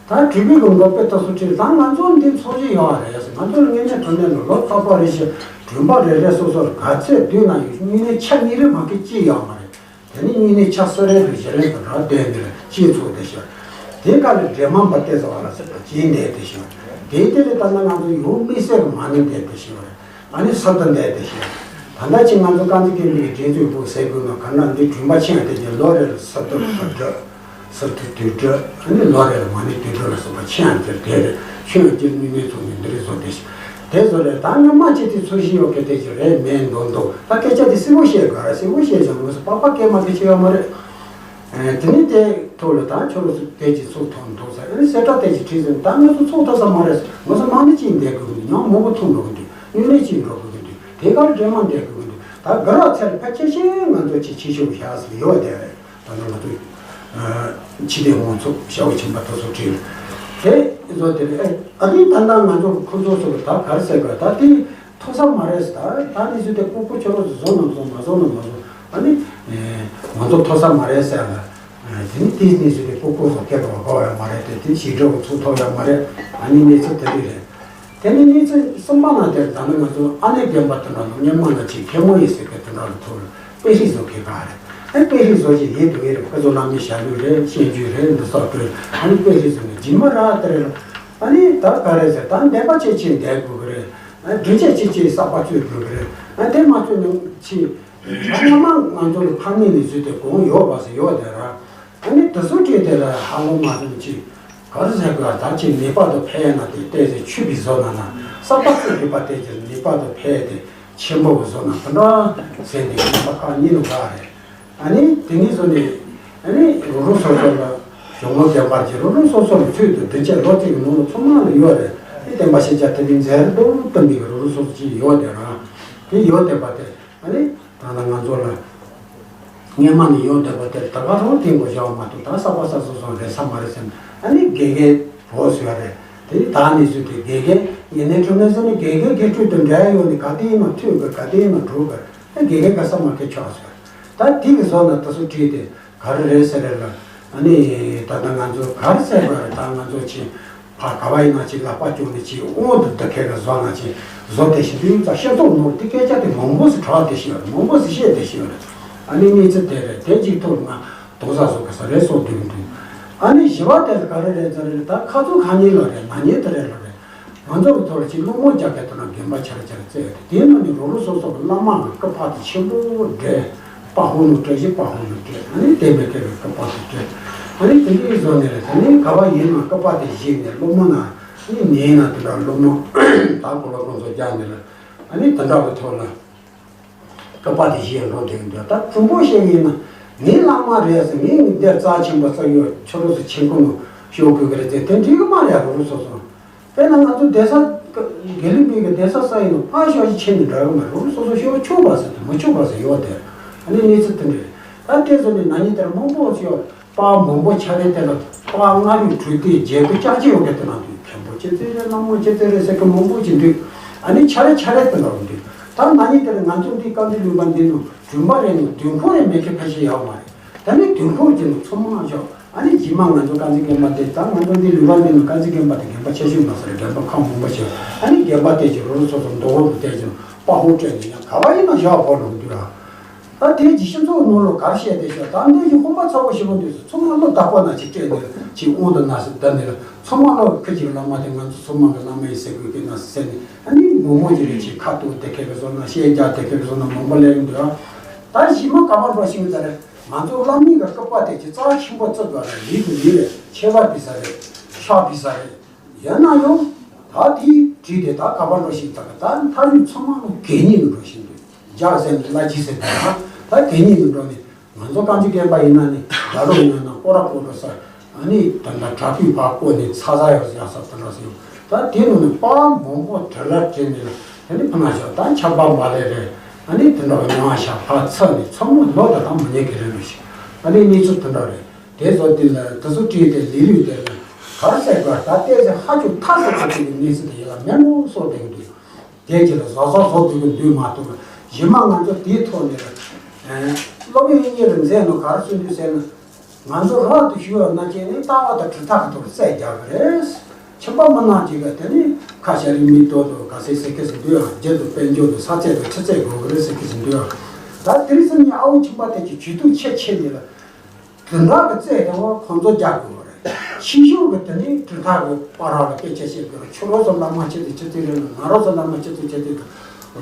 ད་དྲི་བའི་གི་འགོ་དཔེ་དེ་ཚོ་བྲིས་རེད། ད་ང་ཚོ་འདི་ཚོགས་ཀྱི་ཡོད་རེད། ང་ཚོ་ལ་དངོས་གནས་དྲང་གནས་ལ་ལོ་ཏོག་པ་རེ་བཞིན་དྲུང་པ་རེ་རེ་སོ་སོར་ག་ཚོད་བསྡུས་ན་ཡོད་དངོས་གནས་ཆ་གཉིས་རེ་མ་གི་གཅིག་ཡོད་མ་རེད། དེ་ནི་དངོས་གནས་ཆ་གསུམ་རེ་རེ་བཞི་རེ་གི་ར་བསྡད་ནས་ལ་གཅིག་ཚོགས་བསྡད་ཤག་དེ་ག་ལ་འདྲེ་མང་པ་བལྟས་ཚོགས་ལ་ཟེར་བ་ཅིག་བསྡད་བསྡད་ཤག་དེའི་དེ་ལས་ད་ལྟ་ང་ཚོ་ཡོང་མི་སེར་མ་ནི་བསྡད་བསྡད་ཤག་རེད། ཨ་ནི་ས་མཐོ་བསྡད་བསྡད་ཤག་ད་ལྟ་ཅིག་ང་ཚོ་དཀར་མཛེས་དགེ་འདུན་པའི་འགྲན་རྩོད་པོ་ཟེར་དགོས་ན་ག་ན་འདི་དྲུང་པ་ཆེན་དེ་གྱི་ལོ་རེ་ལ་ས་མཐོ་ས་འགྲོ། ས་མཐོ་དུས་འགྲོ། ཨ་ནི་ལོ་རེ་ལ་མ་ནི་དུས་འགྲོ་ལ་སོགས་པ་ཆེ་ཡང་དེར་དེ་རེད། ཆུང་ཡང་སྐྱེ་ནུས་ནས་ཚོགས་ནས་འདི་རེད་བཟོ་དེ་ཞིག་དེ་བཟོ་རེད། ད་སྔོན་མ་ཅི་དེ་ཚོ་བཞིན་ཡོད་མཁན་དེ་ཅི་རེད་མེད་མདོག་མདོག་ད་སྐད་ཆ་དེ་གསལ་པོ་བཤད་དགོས་རེད། གསལ་པོ་བཤད་ཀྱང་ངོས་སུ་པགས་པ་སྐད་མ་སྐད་ཆ་ཡོད་མ་རེད། ཨེ་དེ་ནི་དེ་ ཐོག་ལ་ད་ཁྱོད་རང་ཚོ་དེ་གྱི་ཚོགས་ཐོག་འདུག་ཟེར། ཨ་ནི་གསལ་བསྒྲགས་དེ་གྱི་བྲིས་ཟིན། ད་ང་ཚོ་ཚོགས་ཐུབ་ས་མ་རེད། ང་ཚོ་དམག་མི་གཅིག་འདེད་དགོས་ཀྱི་འདུག། ཉམས་མང་པོ་ཐོན་འགྲོ་གི་འདུག། དངོས་གནས་གཅིག་འགྲོ་དགོས་ཀྱི་འདུག། དེ་གར་འདྲེ་དམག་འདེད་དགོས་ཀྱི་འདུག། ད་ག་ར་ཚེ་ལ་ཕལ་ཆེར་ཤེས། ང་ཚོ་ཆེ་ཆེ་ཤོས་བཞག་ཟིན་ཡོད་དེ་རེད། ད་ནང་ང་ཚོ་ཕྱི་དེ་མང་ཚོགས་ཞྭ་བོ་ཆེན་པོ་དེ་ཚོ་བྲིས་རེད། དེ་བཟོ་དེ་རེད། ཨ་ནི་ད་ལྟ་ང་ཚོ་ཁོ་ཚོ་ཚོ་ལ་ད་ག་རེ་ཟེར་དགོས། ད་དེ་ཐོབ་ས་མ་རེད་ཟེར། ད་ད་ནི་ཚོ་དེ་ལྐུགས་པོ་ཁྱོད་རང་ཚོ་བཟོ་ན་བཟོ། མ་བཟོ་ན་མ་བཟོ། ཨ་ནི་ང་ཚོ་ཐོབ་ས་མ་རེད་ཟེར་ལ། དེ་ནི་དེའི་གནས་ཚུལ་དེ་ལྐུགས་པོ་བཟོ་མཁས་པ་དགོས་ཡ་མ་རེད། དེ་དེ་ཞིག་འགྲོ་བ་ཚུགས་ཐུབ་ཡ་མ་རེད། ཨ་ནི་གནས་ཚུལ་དེ་རིགས་རེད། དེ་ནི་གནས་ཚུལ་གསུམ་པ་ན་དེར་ད་ནི་ང་ཚོ་ཨ་ནེ་རྒན་པ་དེ་འདྲ་ལ་སྔོན་མ་ན་ཅིག་མཁན་མོ་ཡིན་ཟེར་མཁན་དེ་འདྲ་ལ་ཐུག་ལ་དཔེ་ཧྲིལ་བཟོ་མཁན་ག་རེད། ཨ་དཔེ་ཧྲིལ་བཟོ་ཞིག་ཡིན་འདུག་ཡོད་རེད། ཁོ་ཚོ་བླ་མའི་ཞལ་ལུས་རེད། བཤད་རྒྱུན་རེད། འདི་སོགས་དེ་ཨ་ནི་དཔེ་ཧྲིལ་བཟོ་ནས་རྗེས་མ་རག་དེ་རེད་ལ། ཨ་ནི་ད་ག་རེད་ཟེར། ད་འདས་པ་ཆེ་ཆེ་འདས་དགོས་ཀྱི་རེད། ཨ་སྒྲིག་ཆས་ཆེ་ཆེ་གསར་པ་བཙུགས་དགོས་ཀྱི་རེད། ཨ་དེ་མ་བཙུགས་ནས་ཆེ། ད་སྔ་མ་ང་ཚོ་ལ་ཕ་མེས་ནས་བཟོས་ཏེ་གོང་ཡོད་པ་ཟེར་ཡོད་དེ་ར། ཨ་ནི་དེ་ཚོ་བྲིས་དེ་ལ་ཧ་ལོ་མ་རུང་ཅིག་ག་རེ་ཟེར་དགོས། ད་ཅིག་ངེས་པར་དུ་ཕན་ན་དེ་བལྟས་ཚེ་ཆུ་བི་བཟོ་ན་ན་གསར་པ་ཚོ་རིག་པ་བལྟས་ཚེ་ངེས་པར་དུ་ཕན་དེ་ཆེན་པོ་བཟོ་ན་དེ་འདྲ་ཟེར་འདི་ངེས་པ་ཁག་ཉིན་ནུ་ག་རེད། ཨ་ནི་དེ་ནི་བཟོ་ནས་ཨ་ནི་རུ་རུ་སོ་སོ་ལ་གཞུང་ལུགས་བསྟན་པ་གྱི་རུ་རུ་སོ་སོ་ལ་ཚུལ་དུ་སྒྲིག་ཆས་ལོ་གཅིག་གི་ནང་ལ་ཚང་མ་ལ་ཡོད་རེད། ཨ་ནི་བསྟན་པ་ཤེས་བྱ་དེ་ནི་མཛད་རེ་དོ་བསྟན་པའི་རུ་རུ་སོ་སོ་ཅིག་ཡོད་དེ་ར། དེ་ཡོད་དེ་པ་དེ། ཨ་ནི་ད་ལྟ་ང་ཚོ་ལ་སྔོན་མ་ནས་ཡོང་བསྡད་པ་དེར་ད་ག་རང་དེ་མགོ་བཞག་མ་གཏོགས་ད་གསར་པ་གསར་བཟོ་བཟོ་རེད་ས་མ་རེད་ཟེར་ན། ཨ་ནི་དགེ་རྒན་བོ་ཟེར་བ་རེད། དེ་ནི་ད་ནས་བཟོས་ཏེ་དགེ་རྒན་ངེས་ནས་གྲུབ་ནས་ཟེར་ནས་དགེ་རྒན་དགེ་ཕྲུག་དང་འབྲེལ་ཡོད་ནས་ག་དེ་ཡིན་ན་ཐུག་དགོས། ག་དེ་ཡིན་ན་འགྲོ་དགོས། ཨ་དགེ་རྒན་ག་ས་མ་གའི་ཆོག་ཟེར། ད་དེ་གི་བཟོ་ན་དེ་ཚོ་བྲིས་ཏེ་ག་རེ་རེད་ཟེར་རེད་ལ། ཨ་ནི་ད་ལྟ་ང་ཚོ་ག་རེ་ཟེར་དགོས་རེད། ད་ང་ཚོ་ཆེ། ཕ་ག་བ་ཡིན་ན་ཅིག་ལག་པ་བརྐྱངས་ནས་ཅིག་དབང་དུ་འདི་ཁལ་ག་བཟོ་ན་ཅིག་བཟོ་དེ་བཞིན་དུ་ཡིན་ཙང་ཤེས་རྟོགས་ནོར་དེ་སྐད་ཆ་དེ་མང་པོ་ཞིག་གྲགས་དེ་ཤེས་རེད། མང་པོ་ཞིག་བཤད་དེ་ཤེས་རེད། ཨ་ནི་གནས་ཚུལ་དེ་རེད། དེ་གཅིག་ཐོག་ང་དོག་ས་བཟོ་ག་ས་རེད་སོགས་དེ་གི་འདུག། ཨ་ནི་བཞི་བ་དེ་ལ་ག་རེ་རེད་ཟེར་རེད། ད་ཁ་ཚུགས་ཁ་ཉེས་ལ་རེད། ན་ཉེས་དེ་རེད་ལ་རེད། ང་ཚོ་གི་ཐོག་ལ་ཅིག་སློབ་མ་རྒྱ་སྐད་དུ་ན་རྒན་པ་ཆ་ར་ཆ་ར་བཙལ་ཡོད་དེ། དེའི་ནང་ནས་རོ་རོ་སོ་སོ་གི་བླ་མ་གི་སྐུ་པར་དེ་ཆེན་པོ་འདྲ། པ་ཧོ་ནུ་སྤྲད་ཞིག་པ་ཧོ་ནུ་སྤྲད། ཨ་ནི་དེ་མེད་མཁན་གྱི་སྐུ་པར་དེ་སྤྲད། ཨ་ནི་དེ་འདྲའི་བཟོ་ནས་རེད། ད་ནི་ག་བ་ཡིན་ན་སྐུ་པར་དེ་བཞེས་ནས་སློབ་མ་ན་ནི་ཉན་ན་དེ་འདྲ་སློབ་མ་ད་གོ་ལ་ཁོང་ཚོ་རྒྱག་ནས་ལ། ཨ་ནི་དེ་འདྲ་གི་ཐོག་ལ་སྐུ་པར་དེ་བཞེས་འགྲོ་དེ་འདྲ། ད་དྲང་པོ་བཤད་ཡིན་ན་ངའི་བླ་མ་རེད་ཟེར། ངས་འདིར་རྩ་ཆེན་པོ་རྩ་ཡོད་ཁྱོད་རོ་སུ་ཆེན་ཁུ་ནུ་ཤོག་གུ་གི་རེད་ཟེར། དེ་འགྲིག་གི་མ་རེད། རོ་རོ་སོ་སོ། དཔེར་ན་ང་ཚོ་གདན་ས་དགེ་ལུགས་པའི་གི་གདན་ས་ས་ཡིན་ནོ་ཕ་ཤོག་ཅིག་ཆེ་ནི་འདྲ་གི་མ་རེད། སོ་སོ་ཤོག་ཆོག་པ་ཟེར་དེ་མི་ཆོག་པ་ཟེར་ཡོད་དེ། ཨ་ནི་གནས་ཚུལ་དེ་འདྲ་རེད། ད་དེ་ཚོ་ནི་ན་ནིང་དེར་མང་པོ་ཞིག་པ་མང་པོ་ཆ་རེ་དེ་ལ་པ་མངའ་རིས་གྲོས་སྡེ་རྒྱལ་པོ་ལྕགས་ཀྱི་ཡོད་གི་དེ་ནང་དུ་མཁན་པོ་ཅི་ཚེ་རེད། བླ་མ་ཅི་ཚེ་རེད་ཟེར་གི་མང་པོ་ཅིག་འདུག། ཨ་ནི་ཆ་རེ་ཆ་རེ་དེ་འདྲ་འདུག། ད་ན་ནིང་དེར་ང་ཚོ་འདི་བཀའ་འདྲི་ལུས་པ་འདི་ནང་དྲུང་པ་རེད་ནོ་དུས་འཁོར་རེ་མེད་མཁན་ཕལ་ཆེར་ཡོད་མ་རེད། ད་ནི་དུས་འཁོར་གྱི་ནང་ཚང་མ་ཞོག། ཨ་ནི་རྗེས་མ་ང་ཚོ་དཀར་མཛེས་རྒན་པ་དེ། ད་ང་ཚོ་འདི་ལུས་པ་འདི་ནི་དཀར་མཛེས་རྒན་པ་དེ་རྒན་པ་ཆེ་ཤོས་མ་ཟེར། རྒན་པ་ཁག་མང་པོ་ཞིག། ཨ་ནི་རྒན་པ་དེ་ཀྱི་རོ་རོ་སོ་སོ་མདོ་དབུས་སུ་བལྟས་ཀྱང་པ་ཧོ་སྤྲད་ནས་ཡང་ག་བ་ཡིན་ན་ཞོག་ཕོ་ལོང་འདུག་ཨ། ད་དེ་ཀྱི་སྤྱི་ཚོགས་ནང་ལོ་གར་བཤད་དེ་ཞོག། ད་འདི་ཀྱི་དཔོན་པ་ཚ་བོ་ཞེ་པོ་འདུག་ཚང་མ་བློ་བདག་པོ་ན་ཅིག་སྤྲད་ནས་ཅིག་དབང་དུ་ན་སི་བསྡད་ནས་ཚང་མ་བློ་ཁུ་ཅིག་བླ་མ་དེ་ང་ཚོ་ཚང་མ་གི་བླ་མ་ཡིན་ཟེར་དགོས་ཀྱི་ན་ཟེར་ནས། ཨ་ནི་མོ་མོ་ཅིག་རེ་ཅིག་ཁ་ཐུག་དེ་ཁེ་གི་བཟོ་ན་བཤད་རྒྱ་དེ་ཁེ་གི་བཟོ་ན་མང་པོ་ལས་ཡོང་འདུག་ཨ། ད་གཞི་མ་ག་པར་འགྲོ་ཤེས་ཀྱི་ད་རེད། ང་ཚོ་བླ་མའི་གི་སྐུ་པར་དེ་ཅིག་རྩ་ཆེན་པོ་བརྩི་དགོས་རེད། ཡིད་དུ་ཡིད་རེད། ཁྱད་པར་བི་ས་རེད། ཤག་བི་ས་རེད། ཡིན་ན་ཡང་ད་དེའི་བྲིས་དེ་ད་ག་པར་འགྲོ་ཤེས་ད་གི་ད་མཐའ་མཇུག་ཚང་མ་ལ་གད་སྙིགས་ལ་འགྲོ་བཞིན་འདུག། རྒྱག་ཟེར་ནས་གླ་ཅི་ཟེར་ད་ད་གད་སྙིགས་ལ་འགྲོ་ནས། ང་ཚོ་རྐང་ཅིག་རྒན་པ་ཡིན་ན་ནི་དགྲ་ལོ་ཡིན་ན་ན་ཀོ་ར་ཀོ་འགྲོ་ས། ཨ་ནི་ད་ལྟ་དྲག་པོའི་བར་བསྐོར་ནས་ཚ་ཚ་ཡོད་ཡ་ས་དེ་འདྲ་ཟེར། ད་དེ་ནང་ནས་པར་མང་པོ་བྲི་ལ་བྲིས་ནས་དེ་ནི་ཕ་ན་ཞོག་ད་ཆར་པ་མ་ལེ་རེད། ཨ་ནི་དེ་འདྲ་བ་ཉང་ཤ་ཕར་ཚུར་ནས་ཚང་མ་ལོ་ད་ད་མི་ཉན་གི་རེད་ལོ་ཞིག། ཨ་ནི་གནས་ཚུལ་དེ་འདྲ་རེད། དེ་ཚོ་དེ་ལ་དེ་ཚོ་བྲིས་ཏེ་ལི་ལུས་དེ་ལ་གར་ཟེར་དགོས། ད་ལྟའི་ཚེ་ཧ་ཅང་ཐག་ཆོད་ཐག་ཆོད་ཀྱི་གནས་ཚུལ་དེ་ཡིན་ལ་མེད་མོ་སོགས་དེ་གི་འདུག། དེ་ཅི་ལ་བཟོ་བཟོ་བཟོ་དགོས་ཀྱི་འདུག་མ་གཏོགས། གཞི་མ་ང་ཚོ་དེའི་ཐོག་ནས་ལ་སློབ་དཔོན་དབྱིག་གཉེན་ལ་མཛད་ནོ་ག་རེ་གསུངས་འདུག་ཟེར་ན། ང་ཚོ་རང་དུ་ཞུ་བ་ན་ཅེ་ནི་ལྟ་བ་དང་གྲུབ་མཐའ་གི་ཐོག་ལ་རྩད་རྒྱག་གི་རེད། ཁྱིམ་པ་མི་ནག་ཅིག་ག་དེ་ནི་ཁ་ཤ་རིགས་མི་ལྟོ་དང་ག་ཚད་ཟེར་གི་ཟིན་འདུག་ཡང་རྒྱུ་དང་དཔལ་འབྱོར་དང་ས་ཚད་དང་ཆུ་ཚད་དགོས་གི་རེད་ཟེར་གི་ཟིན་འདུག་ཡང་། ད་དེ་རིང་སང་ཉིན་ཨ་བོ་ཁྱིམ་པ་དེ་གི་ཇུས་གཏོགས་ཆེ་ཆེ་འདི་ལ། དེ་འདྲ་གི་རྩད་དེ་བ་ཁོང་ཚོ་རྒྱག་དགོས་པ་རེད། ཕྱི་ཤོག་གི་དེ་ནི་གྲུབ་མཐའ་གི་བར་ལ་སྐད་ཆ་བཤད་དགོས་རེད། ཁྱོད་རང་ཚོ་བླ་མ་ཆེ་ཚེ་ཆེ་ཚེ་རེད་ལ་ང་རང་ཚོ་བླ་མ་ཆེ་ཚེ་ཆེ་ཚེ་རེད།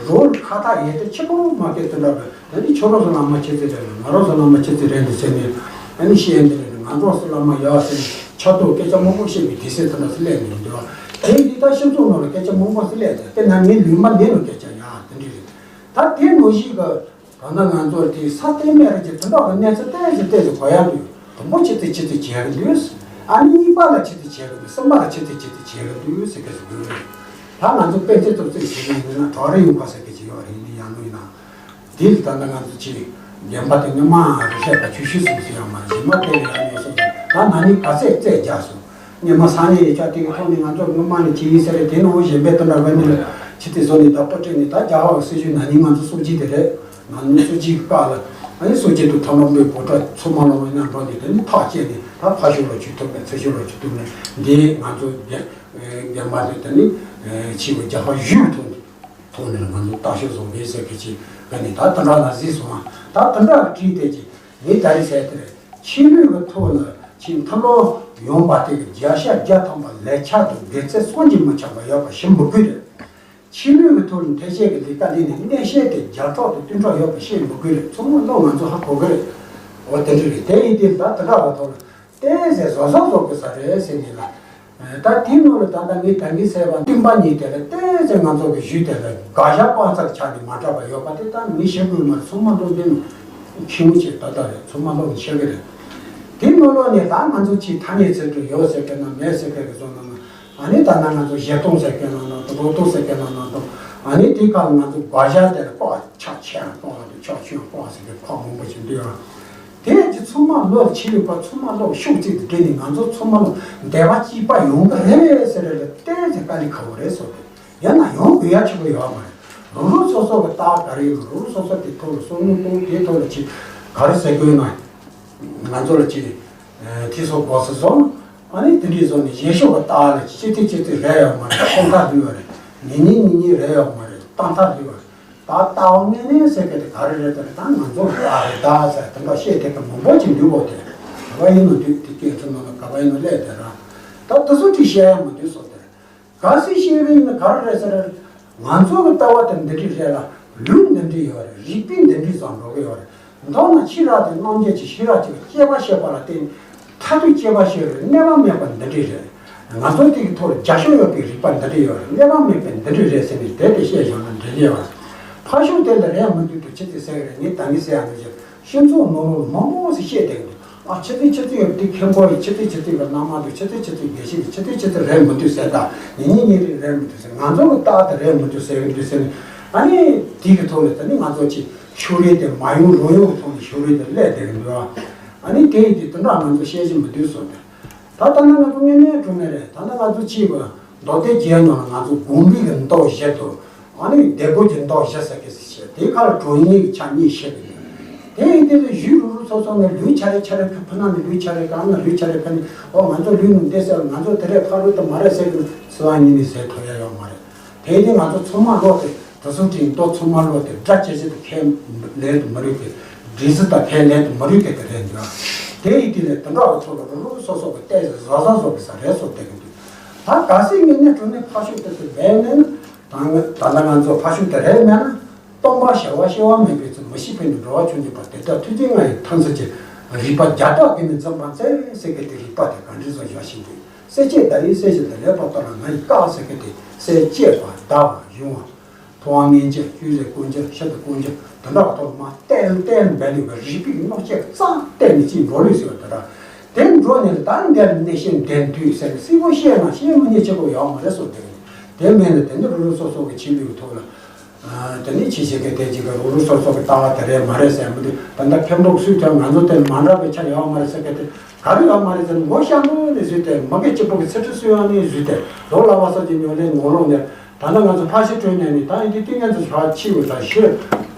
རོགས་ཁ་ཐག་ཡེ་ཏེ་ཁྱི་པོ་མ་སྐད་དེ་འདྲ་རེད། དེ་ནི་ཁྱོད་རང་ཚོ་བླ་མ་ཆེ་ཚེ་རེད་ལ་ང་རང་ཚོ་བླ་མ་ཆེ་ཚེ་རེད་འདི་ཟེར་ནས། ཨ་ནི་ཤེས་ཡོན་འདི་རེད། ང་རང་ཚོ་བླ་མ་ཡག་ཟེར་ནས་ཆ་ཏོག་སྐད་ཆ་མང་པོ་བཤད་པའི་དུས་ཚོད་དེ་འདྲ་སུ་སླེབས་ནས་འདུག་བ། དེ་འདི་ལྟར་སྤྱི་ཚོགས་ནང་ལ་སྐད་ཆ་མང་པོ་སུ་སླེབས་ཏེ་དཔེར་ན་ངའི་ལུས་མ་འདི་ནང་སྐད་ཆ་ཡག་དེ་འདྲ་རེད། ད་དེ་ནང་བཞིན་གི། ད་ནི་ང་ཚོར་དེའི་ས་སྟེང་མེད་རེད་ཀྱི་དོན་དག་གི་གནས་ཚུལ་ཏོག་ཙམ་ཏོག་ཙམ་གོ་ཡག་འདུག། དང་པོ་ཆེ་ཙི་ཆེ་ཙི་བྱས་གི་འདུག་ཨ་ནི་གཉིས་པ་ལ་ཆེ་ཙི་བྱས་གི་འདུག་གསུམ་པ་ལ་ཆེ་ཙི་ཆེ་ཙི་བྱས་གི་འདུག་ཟེར་གི་ཟེར་གི་རེད། ད་ང་ཚོ་དཔེ་ཆ་ཚོ་ཚོས་བྱེད་གི་ཡིན་ན་གྲོགས་རེ་ཡོང་ག་ཟེར་གི་ཅིག་ཡོད་རེད། ཡིན་ན་ཡང་ལོས་ཡིན་ན། དེ་ལ་ད་ལྟ་ང་ཚོ་ཆེ་རྒན་པ་དེ་སྔོན་མ་རེ་བཤད་པ་ཆུ་ཤུལ་སོང་ཟེར་ཡང་མ་རེད། གཞི་མ་དེ་ལ་ཡང་ཡོད་སོང་ཟེར། ད་ན་ནིང་ག་ཚད་རྩད་རྒྱག་སོང་། སྔོན་མ་ས་གནས་ཡིག་ཆ་དེ་གི་ཐོག་ནས་ང་ཚོ་སྔོན་མ་ནས་ཆེ་ཡིན་ཟེར་རེད། དེ་ནང་གཞན་པའི་དོན་དག་ག་ནས་ལ་ཆེ་དེ་བཟོ་ནས་ད་པོ་སྤྲད་ནས་ད་རྒྱ་གར་སྲིད་ཇུས་ན་ནིང་ང་ཚོ་སོ་ཇི་དེ་རེད། ང་ནི་སོ་ཇི་གི་བཀའ་ལ་ཨ་ནི་སོ་ཇི་དུ་ཐོ་ལོ་མོའི་གོ་ཁྲ་ཚོ་མ་ལོ་བའི་ནང་འགྲོ་ནས་དེ་ནི་ཐག་བཅད་ནས་ད་ཕ་ཤུལ་ལོ་ཆུ་ཐུབ་ནས་ཚེ་ཤུལ་ལོ་ཆུ་ཐུབ་ནས་འདི་ང་ཚོ་རྒན་རྒན་པ་དེ་དེ་ནི་ཆེ་བའི་རྒྱ་གར་བཞུགས་ཐུབ་ནས། ཐོག་ནས་ང་ཚོ་ལྟ་ཞིབ་བཟོ་འབྲེལ་ཟེར་གི་ཅིག་ག་ནས་ད་དེ་འདྲ་ལ་གཟིགས་སོང་ང་། ད་དེ་འདྲ་བྲིས་ཏེ་ཅིག་ངས་ད་རེས་ཟེར་དེ་རེད། ཆོས་ལུགས་ཀྱི་ཐོག་ལ་ཅིག་མཐུན་སྒྲིལ་ཡོང་བ་དེ་གི་བརྒྱ་ཆ་བརྒྱ་ཐམ་པ་ལེགས་ཆ་དང་དགེ་མཚན་བསམ་གྱིས་མི་ཁྱབ་པ་ཡོད་པ་ཞིག་མི་དགོས་རེད། ཆོས་ལུགས་ཀྱི་ཐོག་ནས་འཐེན་ཤེས་ཀྱི་ལས་ཀ་ལས་ནས་གནས་བཤད་དེ་རྒྱ་གྲོགས་དང་བསྟུན་གྲོགས་ཡོད་པ་ཤེས་མི་དགོས་རེད། ཚང་མ་བློ་ང་ཚོ་ཧ་གོ་གི་རེད། འོ་དེ་འདྲ་རེད། དེ་ཡིན་དུས་ད་དེ་འདྲ་བ་ཐོག་ལ་ཏོག་ཙམ་བཟོ་བཟོ་བཟོ་དགོས་ས་རེད་ཟེར་ནས་ལ། ད་དེའི་ནང་ལ་ད་ལྟ་ངས་ད་གིན་ཟེར་བ་བསྟུན་པ་གཉིས་དེ་ལ་ཏོག་ཙམ་ང་ཚོ་གི་གཞུང་དེ་ལ་དགག་བཞག་དཔང་རྩར་ཆགས་ནས་མ་འདྲ་བ་ཡོད་པ་དེ་ད་ངས་བཤད་དགོས་མ་རེད། ཚང་མ་བློ་འདི་ནས་ཁྱིམ་ཆེ་ད་ལྟ་རེད། ཚང་མ་བློ་ནས་ཤེས་གི་རེད། དེའི་ནང་ལོགས་ནས་ད་ང་ཚོ་ཅིག་ཐ་སྙད་ཚིག་འབྲུ་ཡོད་ཟེར་གི་ན་མེད་ཟེར་གི་རེད་བཟོ་ན་ན། ཨ་ནི་ད་ནང་ང་ཚོ་བཞེད་སྟངས་ཟེར་མཁན་ནང་ནང་དུ་རོ་ཏོ་ཟེར་མཁན་ནང་ནང་དུ། ཨ་ནི་དེ་ག་ལ་ང་ཚོ་དགག་བཞག་དེ་ལ་ཕར་ཕྱག་ཆེ་ཡང་གཏོང་བ་དང་ཕྱག་ཆུང་ཡང་གཏོང་བ་ཟེར་མཁན་ཕར་མང་པོ་ཞིག་འདུག་ཡང་། དེ་ཅི་ཚང་མ་བློ་ལ་ཆེ་ལུགས་པ་ཚང་མ་བློ་ཤུགས་གཅིག་ཏུ་སྒྲིལ་ནས་ང་ཚོ་ཚང་མ་བློ་བདེ་བ་གཅིག་པ་ཡོང་གི་རེད་ཟེར་རེད་ལ་ཏོག་ཙམ་དཀའ་ལས་ཁག་པོ་རེད་བཟོ་དེ། ཡང་ན་ཡོང་དགོས་ཡ་ཆེ་པོ་ཡོད་མ་རེད། རུ་རུ་སོ་སོ་གི་རྟགས་ག་རེ་ཡོད། རུ་རུ་སོ་སོ་དེ་ཐོག་ལ་བསམ་བློ་གཏོང་། དེ་ཐོག་ལ་ཅི་ག་རེ་ཟེར་དགོས་ན། ང་ཚོ་ལ་ཅི་ཐེ་ཚོམ་དགོས་སུ་སོང་། ཨ་ནི་དེ་འདྲའི་བཟོ་ནས་གཞན་ཕྱོགས་ཀྱི་རྟགས་ལ་ཅི་ཐེ་ཅི་ཐེ་རེད་ཡོད་མ་རེད། ཁོང་ཁ་འདུས་པ་རེད། ཉིན་ཉིན་ཉིན་ཉིན་རེད་ཡོད་མ་རེད། ཏག་ཏག་འདུས་པ་རེད། ད་ལྟ་བ་དངོས་གནས་ཟེར་གི་དེ་ག་རེ་རེད་དེ་རེད། ད་ང་ཚོ་རྟགས་རེད་ད་ཟེར་དེ་འདྲ་བཤད་དེ་གི་མང་པོ་ཅིག་འདུས་གོ་དེ། ག་པ་ཡིན་ནོ་འདུས་དེ་སྐད་ཚོ་ནང་ལ་ག་པ་ཡིན་ནོ་སླེབས་དེ་ར། ད་དེ་ཚོ་ཅིག་བཤད་ཡ་མ་འདུས་སོ་དེ་རེད། གལ་སྲིད་ཤེས་པ་ཡིན་ན་ག་རེ་རེད་ཟེར། ང་ཚོ་གི་ལྟ་བ་དེ་འདི་འདྲས་རེད་ལ། ལུགས་འདི་འདྲས་ཡོད་རེད། རིགས་པས་འདི་འདྲས་བཟང་འགྲོ་གི་ཡོད་རེད། མདོར་ན་ཕྱི་རབས་དང་རྣམ་རྒྱལ་གྱི་ཤེས་རབ་ཅིག་གི་དཔྱད་པ་བཤད་པ་ལ་བརྟེན་མཐར་ཐུག་དཔྱད་པ་བཤད་རེད། གནས་པ་མེད་པ་འདི་འདྲས་རེད། ང་ཚོ་དེ་གི་ཐོག་ལ་རྒྱ་ཤོག་ཡོད་པའི་རིགས་པ་འདི་འདྲས་ཡོད་རེད། གནས་པ་མེད་པའི་འདི་འདྲས་རེད་ཟེར་ནས་དེ་དེ་བཤད་བཞག་ན་འགྲིག་གི་ཡོད་རེད། ཕར་ཕྱོགས་དེ་ལ་རེད་མི་འདུག་དུ་ཆི་ཟེར་ཟེར་གི་རེད། ངས་ད་ནི་ཟེར་ཡ་འདུག་ཅེས། སྤྱི་ཚོགས་ནང་ལོགས་མང་པོ་ཞིག་བཤད་བསྡད་ཀྱི་འདུག་ཨ་ཕྱི་ཚེས་ཕྱི་ཚེས་ཡོད་དེ་མཁན་པོ་ཡི་ཕྱི་ཚེས་ཕྱི་ཚེས་ཀྱི་གནམ་དམག་འདུག་ཕྱི་ཚེས་ཕྱི་ཚེས་དགེ་བཤེས་ཀྱི་ཕྱི་ཚེས་ཕྱི་ཚེས་རེད་མི་འདུག་ཟེར། ད་ཉིན་ཉིན་ཉིན་རེ་རེད་མི་འདུག་ཟེར། ང་ཚོ་གི་རྟགས་དེ་རེད་མི་འདུག་ཟེར་གི་འདུག་ཟེར་ནས། ཨ་ནི་དེ་གི་ཐོག་ལ་ད་ནི་ང་ཚོ་ཅིག་ཕྱོགས་རིས་དེ་མ་ཡོང་རུང་ཡོང་གི་ཐོག་ནས་ཕྱོགས་རིས་དེ་སླེབས་བསྡད་ཀྱི་འདུག་ཨ་ནི་དེ་ཡིན་དུས་དེ་འདྲ་ང་ཚོ་བཤད་ཀྱི་མི་འདུག་བཟོ་དེ། ད་ལྟ་ན་ང་ཚོ་དངོས་གནས་དྲང་གནས་རེད། ད་ལྟ་ང་ཚོ་གཅིག་པ་མདོ་སྡེ་རྒྱན་ནང་ལ་ང་ཚོ་དགོངས་པའི་གི་མདོ་བཞི་དང་། ཨ་ནི་སྡེ་དགོན་གྱི་མདོ་བཞི་ཟེར་གི་ཟེར་བཤད། དེ་ཁ་ལ་དྲང་གནས་ཀྱི་ཆ་གཉིས་བཤད་གི་འདུག་དེ་ཡིན་དེ་ལ་གཞུང་རུ་རུ་ཚོ་ཚོ་ནས་ལུས་ཆ་རེ་ཆ་རེ་ཕུ་ཕུ་ན་ནི་ལུས་ཆ་རེ་གང་ན་ལུས་ཆ་རེ་ཕུ་ནི། ཨོ་ང་ཚོ་ལུས་ནི་འདི་ཟེར། ང་ཚོ་དེ་རེད་ཕ་རུ་དུ་མ་རེད་ཟེར་གི་ཚོ་བ་གཉིས་ནས་ཟེར་ཐུབ་ཡ་ཡོད་མ་རེད། དེ་ཡིན་དེ་ང་ཚོ་ཚང་མ་བློ་དེ་དེ་ཚོ་དྲིན་དོ་ཚང་མ་བློ་དེ་དགྲ་ཆེ་ཆེ་དེ་ཁས་ལེན་དུ་མི་རུང་གི། འདྲི་ཟི་ད་ཁས་ལེན་དུ་མི་རུང་གི་དེ་རེད་འདུག་དེ་ཡིན་དེ་ལས་དེ་འདྲ་བ་ཚོ་ལ་རུ་རུ་སོ་སོ་གི་ལྟས་བཟོ་བཟོ་བཟོ་གི་ས་རེད་སོ་བསྡད་གི་འདུག་ད་གལ་སྲིད་ངས་ནས་གྲོ་ནས་ཕ་ཤུགས་དེ་ཚོ་ལས་མེད་ན། ད་ང་ད་ལྟ་ང་ཚོ་ཕ་ཤུགས་དེ་རེད་མེད་ན། སྟོང་པ་ཞི་བ་སྐྱེ་བ་མེད་པའི་ཚུལ། མི་ཤིགས་པས་ནི་འགྲོ་བ་འཆོར་ནུས་པ། དེ་ལྟར་ཐུགས་རྗེ་ལྔ་ཡི་ཐང་ཚད་ཀྱི། རིག་པ་བརྒྱ་སྟོང་གིས་ནི་འཛིན་པ་མཛད་ཟེར་གི་དེ་རིག་པ་དེ་ག་འདྲ་བཟོ་བཞག་བཞིན་དུ། གསལ་བྱེད་ཟླ་བའི་གསལ་བྱེད་དུ་ལེགས་པར་རྟོགས་ལ་ང་ཡི་བཀའ་ཟེར་གི་དེ་གསལ་བྱེད་པ་ཟླ་བ་གཞུང་བ། མཐོང་བ་མངོན་གྱུར་སྤྱན་རས་དཀོན་གྱུར་ཞབས་ཏུ་དཀོན་གྱུར་དེ་འདྲ་བ་ཐོག་མ་བསྟན་བསྟན་འབད་ནུས་པའི་རིག་པའི་རྣོ་ཆས་རྩ་གཏན་ནས་ཅིག་འགྲོ་ལུགས་ཟེར་བ་དེ་འདྲ། དེ་འགྲོ་ནས་ད་འདིར་གནས་ཤིང་འདིར་འདུས་ཟེར་ནས་སྲིད་པོ་ཤེས་ན་ཤེས་མི་ཉེས་ཆེ་པོ་ཡོད་མ་རེད་སོ། དེ་དེ་མེད་ན་དེ་འདི་རུ་རུ་སོ་སོ་གི་ཆེད་ལུགས་ཐོག་ལ། དེ་ནི་ཆེ་ཆེ་གི་དེ་ཅིག་གི་རུ་རུ་སོ་སོ་གི་ལྟ་བ་དེ་རེད་མ་རེད་ཟེར་མི་འདུག་ད་ལྟ་མཁན་པོ་སུས་ཐོན་ང་ཚོ་དེ་མ་འདྲ་བའི་ཆ་ཡོད་མ་རེད་ཟེར་གི་དེ་ག་རེ་ཡོད་མ་རེད་ཟེར་ན། མགོ་ཤ་མོ་ནས་བཟོས་ཏེ་མ་གི་གཅིག་པོ་གི་ཚེ་ཁྲི་སུ་ཡང་ནས་བཟོས་ཏེ་ལོ་ལ་བ་ས་ཀྱི་ཉོ་ལེན་ངོ་ལོག་ནས། ད་ནི་ང་ཚོ་ཕ་ཤི་བྲོས་ནས་ནི་ད་ཡིན་དུས་དུས་ངན་ཚོ་ཕ་ཕྱི་བོ་ད་ཤི་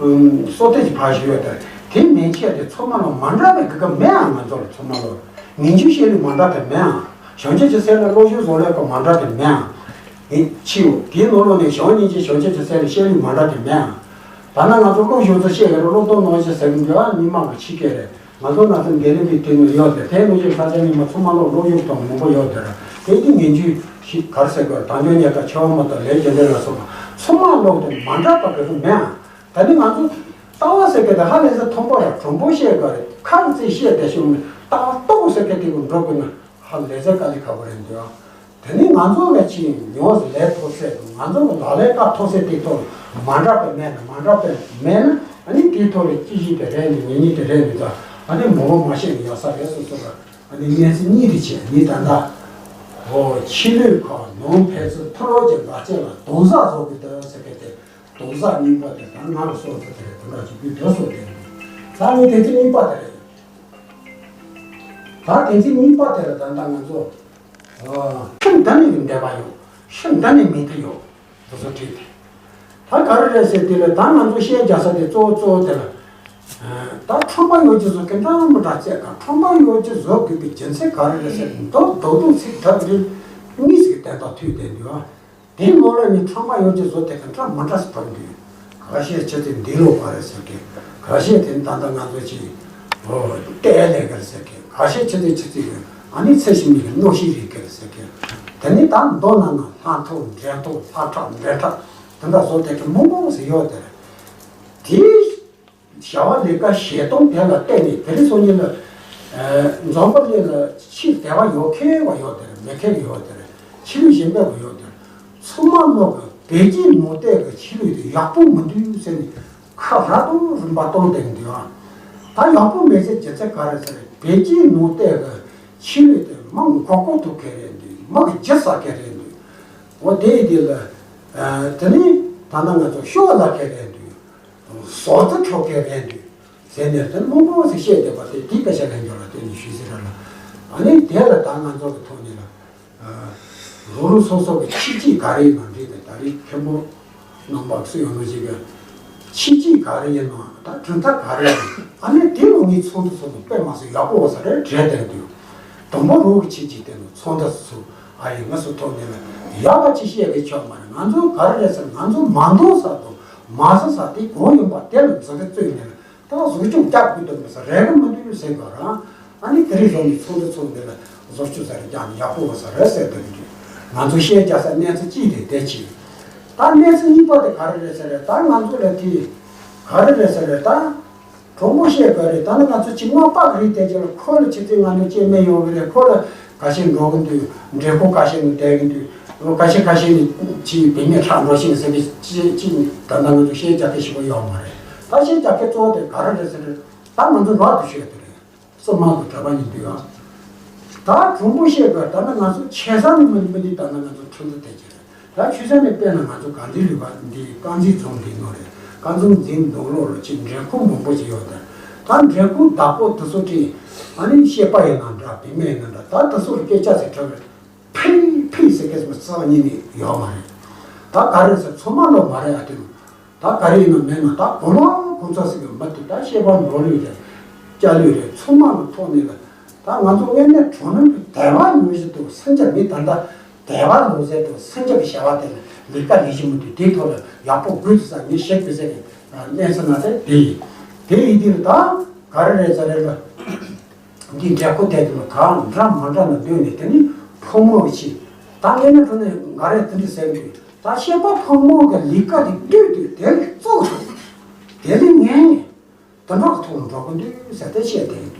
སོ་ཐེ་ཅི་ཕ་ཤི་ཡོད་དེ། དེ་མན་ཆད་དེ་ཚོ་མ་ལོ་མ་འདྲ་བའི་གི་ག་མེད་ཨང་། ང་ཚོ་ལ་ཚོ་མ་ལོ་ངན་ཇུས་བཤད་ལུགས་མ་འདྲ་དེ་མེད་ཨང་། བྱང་ཆུབ་ཀྱི་སེམས་ལ་བློ་ཞུགས་བཟོ་ལས་ཀ་མ་འདྲ་དེ་མེད་ཨང་། ཡིན་ཕྱི་བོ་དེའི་ནང་ལོགས་ནས་བྱང་སྙིང་རྗེ་བྱང་ཆུབ་ཀྱི་སེམས་ལ་བཤད་ལུགས་མ་འདྲ་དེ་མེད་ཨང་། ད་ནི་ང་ཚོ་བློ་ཞུགས་ཚོ་བཤད་ཡོད་རེད། བློ་གཏོང་གནང་ཞེས་ཟེར་གི་འདུག་ཨ་ཉི་མ་གི་ཕྱི་སྐད་རེད། ང་ཚོ་ན་ཚོད་འགན་ལེན་པའི་དེ་ནི་ཡོད་དེ། དེ་ནི་ཡོད་ས་ཆ་ཉི་མ་ཚང་མ་ལོག་བློ་ཡུག་དང་མང་པོ་ཡོད་དེ་ར། དེ་དེ་ངན་ཇུས་ཤིག་གར་ཟེར་དགོས་དང་ཆོས་ཉེས་དགའ་ཆེ་བ་མ་གཏོགས་ལས་ཀྱི་འདྲེ་ལ་སོགས་པ་ཚང་མ་ལོག་དེ་མ་འདྲ་བ་གི་རུ་མེད་ཨང་། ད་ནི་ང་ཚོ་ལྟ་བ་ཟེར་གི་དེ་ཧ་ལས་ས་མཐོན་པོ་ར་གྲུང་པོ་བཤད་དགོས་རེད། ཁ་རྩེ་བཤད་དེ་ཤོད་མི་ལྟ་བ་རྟོགས་ཟེར་གི་དེ་གུ་འགྲོ་དགོས་ན་ཧ་ལས་ས་དཀའ་ལས་ཁག་པོ་རེད་འདུག་ཨང་། དེ་ནི་ང་ཚོ་ག་ཅིག་ཡོངས་སུ་ལས་ཐོབ་ཚད་དང་ང་ཚོ་གི་ལག་ལེན་བཀའ་ཐོབ་ཚད་དེ་ཐོག་ལ་མ་འདྲ་བ་མེད་ན། མ་འདྲ་བ་མེད་ན་ཨ་ནི་དེའི་ཐོག་ལ་ཅི་ཞིག་དེ་རེད་འདུག་ངེད་གཉིས་དེ་རེད་འདུག་ད་ ཨ་ནི་མང་པོ་མ་བཤད་ནས་ཡོད་ས་རེད། སོ་སོ་ལ་ཨ་ནི་གནས་ཚུལ་གཉིས་དེ་བྱས་ནི་ད་ལྟ་འོ་ཕྱི་ལུས་ཁོ་ནང་ཕན་ཚུན་ཕུ་རོ་གྱི་འགག་བྱེད་ལ་གདུང་སེམས་བཟོ་དགོས་འདུག་ཟེར་མཁན་དེ། གདུང་སེམས་གཉིས་པ་དེ་ད་ང་ལ་སོགས་པ་དེ་རེད། དེ་འདྲ་ཅིག་དུས་དེ་སོགས་དེ་རེད། ད་ངས་དེ་ཚེ་གཉིས་པ་དེ་རེད། ད་དེ་ཚེ་གཉིས་པ་དེ་ལ་ད་ལྟ་ང་ཚོ་ཤིན་ཏུ་ནས་འདོད་པ་ཡོད། ཤིན་ཏུ་ནས་མི་མཐུན་ཡོད། དེ་ཚོ་བྲིས་ཏེ། ད་ག་རེ་རེད་ཟེར་དེ་ལ་ད་ང་ཚོ་བཤད་རྒྱག་ས་དེ་གཙོ་བོ་གཙོ་བོ་དེ་ལ། ད་ཁྲོན་པ་ཡོད་ཀྱི་བཟོ་གི་འདྲ་མི་འདྲ་བཙལ་ག་ཁྲོན་པ་ཡོད་ཀྱི་བཟོ་དགོས་པའི་རྒྱུ་མཚན་ག་རེ་རེད་ཟེར་མདོག་མདོག་མདོག་ཚིག་གྲགས་རིགས་གཉིས་ཟིག་གཏན་ཐོག་ཐུག་བསྡད་འདུག་ཨ། དེའི་ནང་ལ་ནི་ཁྲོན་པ་ཡོད་ཀྱི་བཟོ་དེ་ག་འདྲ་མི་འདྲ་ཟིག་བབས་འདུག་ཁ་ཤས་ཆེ་ཚེ་འདི་ལོ་བ་རེད་ཟེར་གི། ཁ་ཤས་དེ་ད་ལྟ་ང་ཚོ་ཅིག་ཨོ་ལྟས་ལས་ཀ་རེད་ཟེར་གི། ཁ་ཤས་ཆེ་ཚེ་ཆེ་ཚེ་ཡོད་ཨ་ནི་ཚེ་ཞིག་མི་གི་གནོད་ཤིག་རེད་གི་རེད་ཟེར་གི། དེ་ནི་ད་མདོ་ནང་ན་ལྷ་ཐོག་འདྲེ་ཐོག་ལྷ་ཁྲག་འདྲེ་ཁྲག་དེ་འདྲ་བཟོ་དེ་གི་མང་པོ་ཟིག་ཡོད་དེ་རེད། དེའི་བྱ་བ་ལས་ཀ་བྱེད་སྟངས་དེ་ལ་བརྟེན་ནས་དེ་རིང་སང་ཉིན་ལ་འཛམ་བུ་གླིང་ལ་ཕྱིར་དད་པ་ཡོད་མཁན་བ་ཡོད་དེ་རེད། མེད་མཁན་ཡོད་དེ་རེད། ཆོས་ལུགས་གཞན་པ་བ་ཡོད་དེ་རེད། ཚང་མ་ནོར་གི་བོད་ཀྱི་ནང་བསྟན་གྱི་ཆོས་ལུགས་དེ་ཡག་པོ་མི་འདུག་ཟེར་ནས་ཁ་ར་དང་རིམ་པ་གཏོང་བསྡད་འདུག་ཨ། ད་ཡག་པོ་མེད་ཟེར་རྒྱུ་མཚན་ག་རེ་ཟེར་བོད་ཀྱི་ནང་བསྟན་གྱི་ཆོས་ལུགས་དེ་མི་མགོ་སྐོར་ཐུབ་མཁན་རེད་འདུག་མི་གི་རྒྱུ་ཟ་མཁན་རེད་འདུག་འོ་དེ་ཡིན་དུས་ལ་དེ་ནི་ད་ལྟ་ང་ཚོ་ཤོ་ལ་མཁན་རེད་འདུག་ཟོག་རྫི་འཕྲོག་མཁན་རེད་འདུག་ཟེར་ནས་དེ་མང་པོ་ཞིག་བཤད་བསྡད་པ་དེ་དེའི་སྐད་ཆ་ལན་འཇོག་ལ་བརྟེན་ནས་ཞུས་ཟེར་ར་ལ། ཨ་ནི་དེ་ལ་ད་ང་ཚོ་གི་ཐོག་ནས་ལ། རང་རང་སོ་སོ་གི་ཁྱད་ཆོས་ག་རེ་ཡིན་ན་འདྲི་དེ་ད་རེས་མཁན་པོ་རྣམ་པ་སུ་ཡོང་ནོ་ཞིག་གི་ཁྱད་ཆོས་ག་རེ་ཡིན་ན་ད་གྲུབ་མཐའ་ག་རེ་ཡིན་ཨ་ནི་དེ་ལོ་ངའི་ཚོགས་འདུ་ཚོགས་ནས་དཔེ་མ་སྲིད་ཡག་པོ་བ་ས་རེ་བྲལ་བསྡད་འདུག་དང་པོ་རང་གི་ཁྱད་ཆོས་དེ་ནི་ཚོགས་འདུ་ཚོགས་ཨ་ཡི་ང་ཚོ་ཐོག་ནས་ལ་ཡག་པ་ཅིག་བཤད་གི་ཆོག་མ་རེད། ང་ཚོ་ག་རེ་རེད་ཟེར་ང་ཚོ་མ་འདང་ས་དང་མ་བཟོ་ས་དེ་གང་ཡིན་པ་དེ་ལ་འཛིན་གི་བཙོས་ནས་ལ། ད་བཟོ་སྐྱོང་རྒྱག་དགོས་དོན་མི་ས་རེ་གི་མི་འདུག་ཟེར་ག་རང་ཨ་ནི་དེ་རིང་ལོ་ནས་ཚོགས་འདུ་ཚོགས་འདི་ལ་བཟོ་སྐྱོང་ས་རེ་རྒྱག་ནས་ཡག་པོ་བ་ས་རེད་ཟེར་འདོད་ཀྱི་འདུག་ང་ཚོ་བཤད་རྒྱག་ས་གནས་ཚུལ་གཅིག་དེ་དེ་ཆེ། ད་གནས་ཚུལ་གཉིས་པ་དེ་ག་རེ་རེད་ཟེར་རེད། ད་ང་ཚོ་ལ་དེ་ག་རེ་རེད་ཟེར་རེད། ད་གྲོགས་པོ་བཤད་དགོས་རེད། ད་ནི་ང་ཚོ་ཅིག་སྔོན་དཔག་རིགས་དེ་ཅིག་ལ་ཁོ་ལ་ཆེ་ཚེ་ང་ཚོ་སྐྱེ་དམན་ཡོང་གི་རེད། ཁོ་ལ་ཁ་ཤས་འགྲོ་གི་འདུག་འདྲེ་ཁོ་ཁ་ཤས་ནི་བསྡད་གི་འདུག་ཁ་ཤས་ཁ་ཤས་ནི་ཅིག་བུད་མེད་ཁྲག་འགྲོ་ཤེས་ཟེར་གི་ཅིག་ཅིག་ད་ལྟ་ང་ཚོ་བཤད་རྒྱག་མཁན་ཞིག་པ་ཡོད་མ་རེད། ད་བཤད་རྒྱག་མཁན་གཙོ་བོ་དེ་ག་རེ་རེད་ཟེར་ན་ད་ང་ཚོ་རག་ཏུ་ཤོད་དེ་རེད། སོ་མང་དུ་གྲྭ་པ་ཡིན་དུས་ཨ། ད་གྲོང་པོ་བཤད་དགོས། ད་ནི་ང་ཚོ་ཆེ་ས་ནི་མི་མི་འདི་ད་ནི་ང་ཚོ་ཁྲིམས་འཛིན་དེ་གྱི་རེད། ད་ཆུ་ས་ནས་དཔེར་ན་ང་ཚོ་དཀར་མཛེས་ལུས་པ་འདི་དཀར་མཛེས་རྫོང་འདི་ནོ་རེད། དཀར་མཛེས་རྫོང་ནང་ལོགས་ལ་ཅིག་འདྲེ་ཁུལ་མང་པོ་ཞིག་ཡོད་དེ། ད་འདྲེ་ཁུལ་བདག་པོ་དེ་ཚོ་ཅིག་ཨ་ནི་སྐྱེས་པ་ཡིན་ན་འདྲ་བུད་མེད་ཡིན་ན་འདྲ་ད་དེ་ཚོར་སྐད་ཆ་ཟིག་དྲི་བར་ཕིག་ཕིག་ཟེར་མཁན་ཟིག་རྩ་བ་ཉིད་ནས་ཡོད་མ་རེད། ད་ག་རེ་ཟེར་ཚང་མ་ལོ་མ་རེད་ཨ་དེ་ནོ། ད་ག་རེ་ཡིན་ན་མེད་ན་ད་གོ་ལོ་གོ་ཚ་ཟེར་གི་མི་དེ་ད་སྐྱེས་པ་འགྲོ་ལུས་རེད། སྐྱ་ལུས་རེད། ཚང་མ་ལ་ཐོག་ནས་ལ་ད་ང་ཚོ་དངོས་གནས་གྲོང་རྣམས་ཀྱི་དད་པ་ནོར་བཞིན་དུ་སེམས་ཅན་མི་ད་ལྟ་དད་པ་ལོ་ཟེར་དུ་སེམས་ཅན་གྱི་བྱ་བ་དེ་ལ་ལས་ཀ་ལས་བཞིན་མི་དུས་དེའི་ཐོག་ལ་ཡག་པོ་དགོས་ས་ངས་བཤད་དགོས་ཟེར་གི་གནས་ཚུལ་ན་དེ་དེ་ཡིན། དེ་ཡིན་དུས་ད་ག་རེ་རེད་ཟེར་རེད་ལ། འདི་འདྲ་ཁོ་དེ་དུ་གང་འདྲ་མ་འདྲ་ན་འདོད་ནས་དེ་ནི་ཕོ་མོ་ཆེ། ད་ངས་ནི་དུ་ནས་ང་རེ་དེ་འདྲ་ཟེར་གི་འདུག་ད་སྐྱེས་པ་ཕོ་མོ་གི་ལས་ཀ་དེ་ལྟོས་དུས་དེ་ལ་གཙོ་ཆེ། དེ་ལས་ངན་ནས་དུ་འགྲོ་གི་ཐོག་འགྲོ་གི་འདུག་ཟེར་ཏེ་བཤད་དེ་འདུག་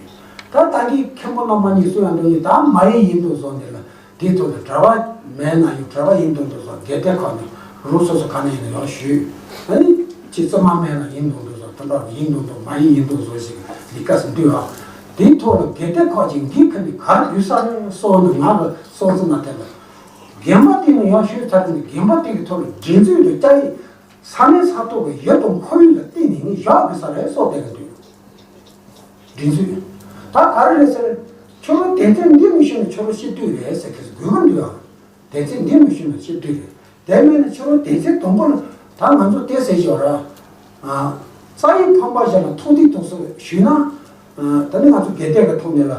ད་ད་གི་མཁན་པོ་རྣམ་པ་གཉིས་སུ་ཡང་འདུག་ནི་ད་མ་ཡི་ཡིན་དུ་བཟོ་འདི་ལ་དེའི་ཐོག་ལ་གྲྭ་པ་མེད་ན་ཡང་གྲྭ་པ་ཡིན་དུ་འདུག་བཟོ་དགེ་ལྡན་ཁག་ནས་རུ་སོ་སོ་ག་ནས་ཡིན་ན་ཡང་ཞུས། ཨ་ནི་ཅི་ཙི་མ་མེད་ན་ཡིན་དུ་འདུག་བཟོ་དུ་འགྲོ་ཡིན་དུ་འདུག་མ་ཡི་ཡིན་དུ་བཟོ་ཞིག་ལི་ཀ་སི་འདུག་ཨ། དེའི་ཐོག་ལ་དགེ་ལྡན་ཁག་ཅིག་འགན་ཁུར་ནས་ག་རེ་དུས་ས་རེ་སོང་ནས་ང་གི་སོང་ཙི་ན་དེ་ལ་དགོན་པ་དེ་ནས་ཡང་ཞུས་ཚར་ནས་དགོན་པ་དེ་གི་ཐོག་ལ་སྒྲིག་འཛུགས་དུ་བཅའ་ཡིག་ས་གནས་ས་ཐོག་གི་ཡུལ་དང་ཁོར་ཡུག་ལ་བརྟེན་ནས་ངས་བཞག་དགོས་ས་རེད་སོགས་བསྡད་ཀྱི་འདུག་སྒྲིག་འཛུགས། ད་ག་རེ་རེད་ཟེར། ཁྱོད་རང་དོན་ཚན་འདི་མི་ཤེས་ན་ཁྱོད་རང་སྤྱི་འཐུས་རེད་ཟེར་གི་དགོས་ཀྱི་འདུག་ཨང་། དོན་ཚན་འདི་མི་ཤེས་ན་སྤྱི་འཐུས་རེད། དེ་མིན་ན་ཁྱོད་རང་དོན་ཚན་དང་པོ་ལ་ད་ང་ཚོ་དེ་ཟེར་ཞོར་ར། རྩ་ཡི་ཕམ་པ་ཞིག་ལ་ཐུག་དུས་ཐུག་སོ་ཞུས་ན། ད་ནི་ང་ཚོ་དགེ་ལྡན་གྱི་ཐོག་ནས་ལ།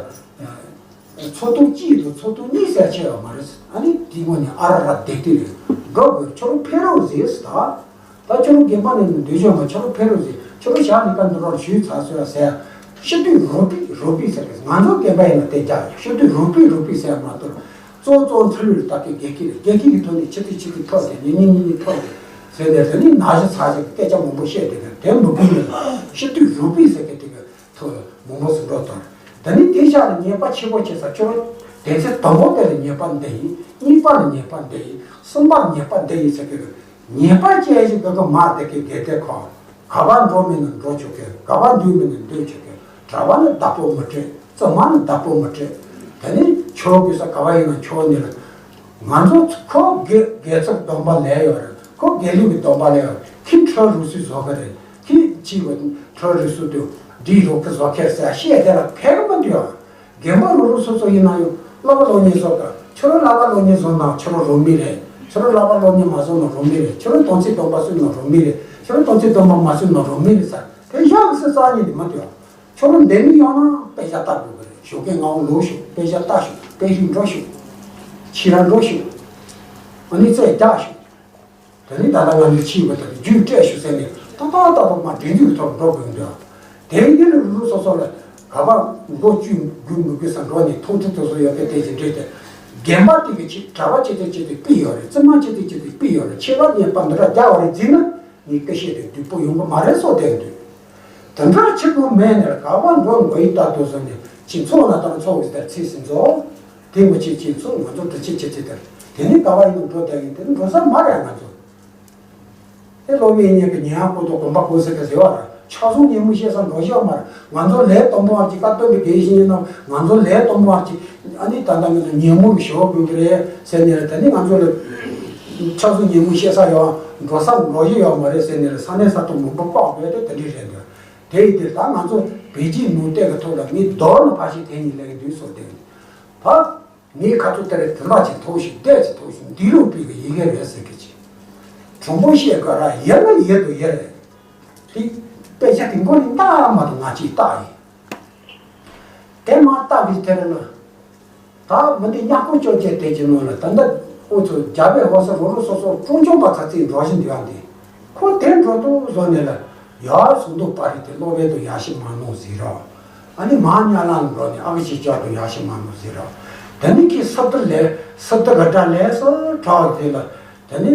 ཚོགས་ཐུག་གཅིག་དང་ཚོགས་ཐུག་གཉིས་ཟེར་ཆེ་བ་མ་རེད། ཨ་ནི་དེའི་ངོས་ནས་ཨ་ར་ར་བསྡད་དུས་རེད། འགྲོ་དགོས་ཁྱོད་རང་ཕེབས་རོགས་ཟེར་ཟེར་ད། ད་ཁྱོད་རང་དགོན་པ་ནས་འདུལ་བྱོན་མ་ཁྱོད་རང་ཕེབས་རོགས་ཟེར། ཁྱོད་རང་ཞག་ལས་ཀ་འདི་རོགས་ཞུས་ཚར་སོང་ཡ་ཟེར། སྤྱི་འཐུས་རོགས་པས་རོགས་པས་ཟེར་གི་ང་ཚོ་དགོན་པ་ཡིན་ན་དེ་རྒྱག་སྤྱི་འཐུས་རོགས་པས་རོགས་པས་ཟེར་མ་གཏོགས། གཙོ་གཙོ་འཐུས་ལ་ད་གི་དགེ་ཁྱི་རེད། དགེ་ཁྱི་གི་ཐོག་ནས་ཆི་ཐི་ཆི་ཐི་ཐོག་དེ་ཉི་ཉི་ཉི་ཉི་ཐོག་དེ་ཟེར་དེ་དེ་ནི་ན་གཞི་ཚ་ཞིག་སྐད་ཆ་མང་པོ་བཤད་དེ་གི་དེ་མི་དགོས་ནས་སྤྱི་འཐུས་རོགས་པས་ཟེར་གི་དེ་གི་ཐོག་ལ་མང་པོ་ཟིན་འགྲོ་དང་། ད་ནི་དེ་ཤག་ལ་ཉེས་པ་ཆེ་པོ་བྱེད་ས་ཁྱོད་རང་དེ་ཚེ་དང་པོ་དེ་ལ་ཉེས་པ་འདི་ཡིན། གཉིས་པ་ལ་ཉེས་པ་འདི་ཡིན། གསུམ་པ་ལ་ཉེས་པ་འདི་ཡིན་ཟེར་གི་རེད། ཉེས་པ་ཅན་ཞིག་གི་གི་མ་དེ་གི་དགེ་དེ་ཁོ་ག་པར་འགྲོ་མིན་ན་འགྲོ་ཆོག་གི། ག་པར་འདུག་མིན་ན་འདུག་ཆོག་གི། གྲྭ་པ་ནི་བདག་པོ་མི་སྤྲད། བཙུན་མ་ནི་བདག་པོ་མི་སྤྲད། དེ་ནི་ཆོས་དགོས་ས་ག་བ་ཡིན་ན་ཆོས་ནི་ལ། ང་ཚོ་ཁོ་དགེ་དགེ་ཚུལ་སྡོམ་པ་ལས་ཡོད་རེད། ཁོ་དགེ་ལུགས་ཀྱི་སྡོམ་པ་ལས་ཡོད་རེད། ཁྱི་ཁྲོ་རུ་སུས་བཟོ་གི་རེད། ཁྱི་ཁྱི་བ་ཁྲོ་རུ་སུ་དུ་འདྲི་རོགས་ཀྱི་བཟོ་ཁྱེར་ཟེར་བཤད་དེ་ལ་ཕན་གི་མི་འདུག་ཨ། རྒན་པ་རུ་རུ་སོ་སོ་ཡིན་ན་ཡང་བསླབ་པ་སློབ་གཉེར་བཟོ་དང་ཁྱོད་རང་བསླབ་པ་སློབ་གཉེར་བཟོ་ན་ཁྱོད་རང་རང་མི་རེད། ཁྱོད་རང་བསླབ་པ་སློབ་གཉེར་མ་བཟོ་ན་རང་མི་རེད། ཁྱོད་རང་སྡོམ་ཚིག་སྡོམ་པ་སྲུང་ན་རང་མི་རེད། ཁྱོད་རང་སྡོམ་ཚིག་སྡོམ་པ་མ་སྲུང་ན་རང་མི་རེད་ཟེར་དེ་ཡག་སེ་རྩ་ཉིད་དུ་མི་འདུག་ཨ། ཁྱོད་རང་འདེམས་མི་ཡོང་ན་དཔེ་ཆ་ལྟ་དགོས་ཀྱི་རེད། ཞོགས་ཀས་སྔ་བོ་ལོག་ཤོག་དཔེ་ཆ་ལྟ་ཤོག་དཔེ་ཤུགས་འགྲོ་ཤོག་ཕྱི་ར་འགྲོ་ཤོག་ཨ་ནི་རྩེ་རྒྱག་ཤོག་དེ་ནི་ད་ལྟ་ང་ཚོས་ཕྱིའི་བར་དུ་རྒྱུད་སྤྲད་ཤོག་ཟེར་ནས་ཏག་ཏག་ཏག་ཏག་མ་འདྲེན་རྒྱུ་ཐོག་འགྲོ་དགོས་འདུག་དེ་ཡིན་དུས་ལ་རུ་རུ་སོ་སོ་ལ་ག་པར་མགོ་བཅུས་འགུལ་མི་དགོས་ས་འགྲོ་ནས་མཐོང་ཐོས་དེ་ཚོ་ཡོད་པའི་དེ་བཞིན་འདྲེས་ཏེ། རྒན་པ་དེ་གི་ཆེད་གྲྭ་པ་ཆེད་དུ་ཆེད་དུ་སྤི་ཡོད་རེད། བཙུན་མ་ཆེད་དུ་ཆེད་དུ་སྤི་ཡོད་རེད། ཆེད་པ་ཉེས་པ་འདི་འདྲ་རྒྱག་པ་རེད་བརྩིས་ན། ངའི་སྐད་བཤད་དེ་སྡུག་པོ་ཡོང་གི་མ་རེད་བཟོ་བསྡད་འདུག་དེ་འདྲ་ཆེ་པོ་མེད་ནས་ག་པར་འགྲོ་དགོས་ཡིན་ལྟ་དུས་ཟེར་ནས་ཁྱི་ཚོ་ན་དང་ཚོ་གི་དེར་ཚིག་ཟིན་ཚོ། དེ་ངོ་ཆེ་ཁྱི་ཚོ་ང་ཚོ་དུ་ཆེ་ཆེ་ཆེ་དེར་དེ་ནི་ག་པར་ཡིན་ན་འགྲོ་བསྡད་ཡིན་དེ་ནི་འགྲོ་ས་མ་རེད་ང་ཚོ། དེ་སློབ་དཔོན་ཉིད་ཀྱི་ཉན་ཡག་པོ་དང་གོམ་པ་གོ་ཟེར་གི་ཟེར་བ་རེད། ཕྱག་ཟུང་ཉིན་མོ་བཤད་ས་འགྲོ་བཞག་མ་རེད། ང་ཚོ་ལས་དང་པོ་བར་གྱི་བཀའ་སྟོན་པའི་དགེ་བཤེས་ཡིན་ནམ་ང་ཚོ་ལས་དང་པོ་བར་གྱི་ཨ་ནི་ད་ལྟ་ངེད་ཚོ་ཉིན་མོ་གི་ཞོགས་དགོས་ཀྱི་རེད་ཟེར་ནས་ད་ནི་ང་ཚོ་ལ་ཕྱག་ཟུང་ཉིན་མོ་བཤད་ས་ཡོད་འགྲོ་ས་འགྲོ་བཞག་ཡོད་མ་རེད་ཟེར་ནས་ས་གནས་ས་ཐོག་མང་པོ་བཀག་དགོས་དེ་དེ་འདྲ་རེད་འདུག་དེ་ཡི་དེ་ད་ང་ཚོ་བོད་ཀྱི་ནང་བསྟན་གྱི་ཐོག་ལ་ངས་མདོར་ན་ཕར་ཞིག་དེ་ཉིད་ལས་འདུག་སོ་དེ་ཕ། ངའི་ཁ་ཐུག་དེར་དེ་མ་ཅིག་ཐོག་ཞིག་བལྟས་ཅིག་ཐོག་ཞིག་འདི་ལུགས་པའི་གི་ཡི་གེ་རེད་ཟེར་གི་ཅིག་དྲང་པོ་བཤད་ག་ར་ཡེ་ལ་ཡེ་དུ་ཡེ་རེད། དེ་དཔེ་ཆ་དེ་མགོ་ནས་བལྟ་མ་ཐུབ་ང་ཅིག་བལྟ་ཡིན། དེ་མ་བལྟ་བའི་དེར་ན། ད་མི་འདི་ཉག་པོ་ཅོ་ཅེ་དེ་གི་ནང་ལ་ད་ལྟ་ཨོ་ཚོ་རྒྱ་བལ་ཧོ་ས་རོ་རོ་སོ་སོ་ཀྲུང་ཆུང་པ་ཚ་ཚིག་འགྲོ་བཞིན་འདུག་ཡ་འདི། ཁོ་དེ་འགྲོ་དུས་བཟོ་ནས་ལ་ཡར་ཟུང་དུ་པར་རིས་དེ་སློབ་དཔོན་དུ་ཡར་ཞིག་མ་གནང་ཟིག་ར། ཨ་ནི་མ་ཉ་ལ་འགྲོ་ནས་ཨ་ཁུ་ཞིག་ཅག་ཏུ་ཡར་ཞིག་མ་གནང་ཟིག་ར། དེ་ནི་ཁྱི་སབ་ཏུ་ལས་སབ་ཏུ་ག་འདྲ་ལས་སོ་གྲག་དེ་ལ་དེ་ནི་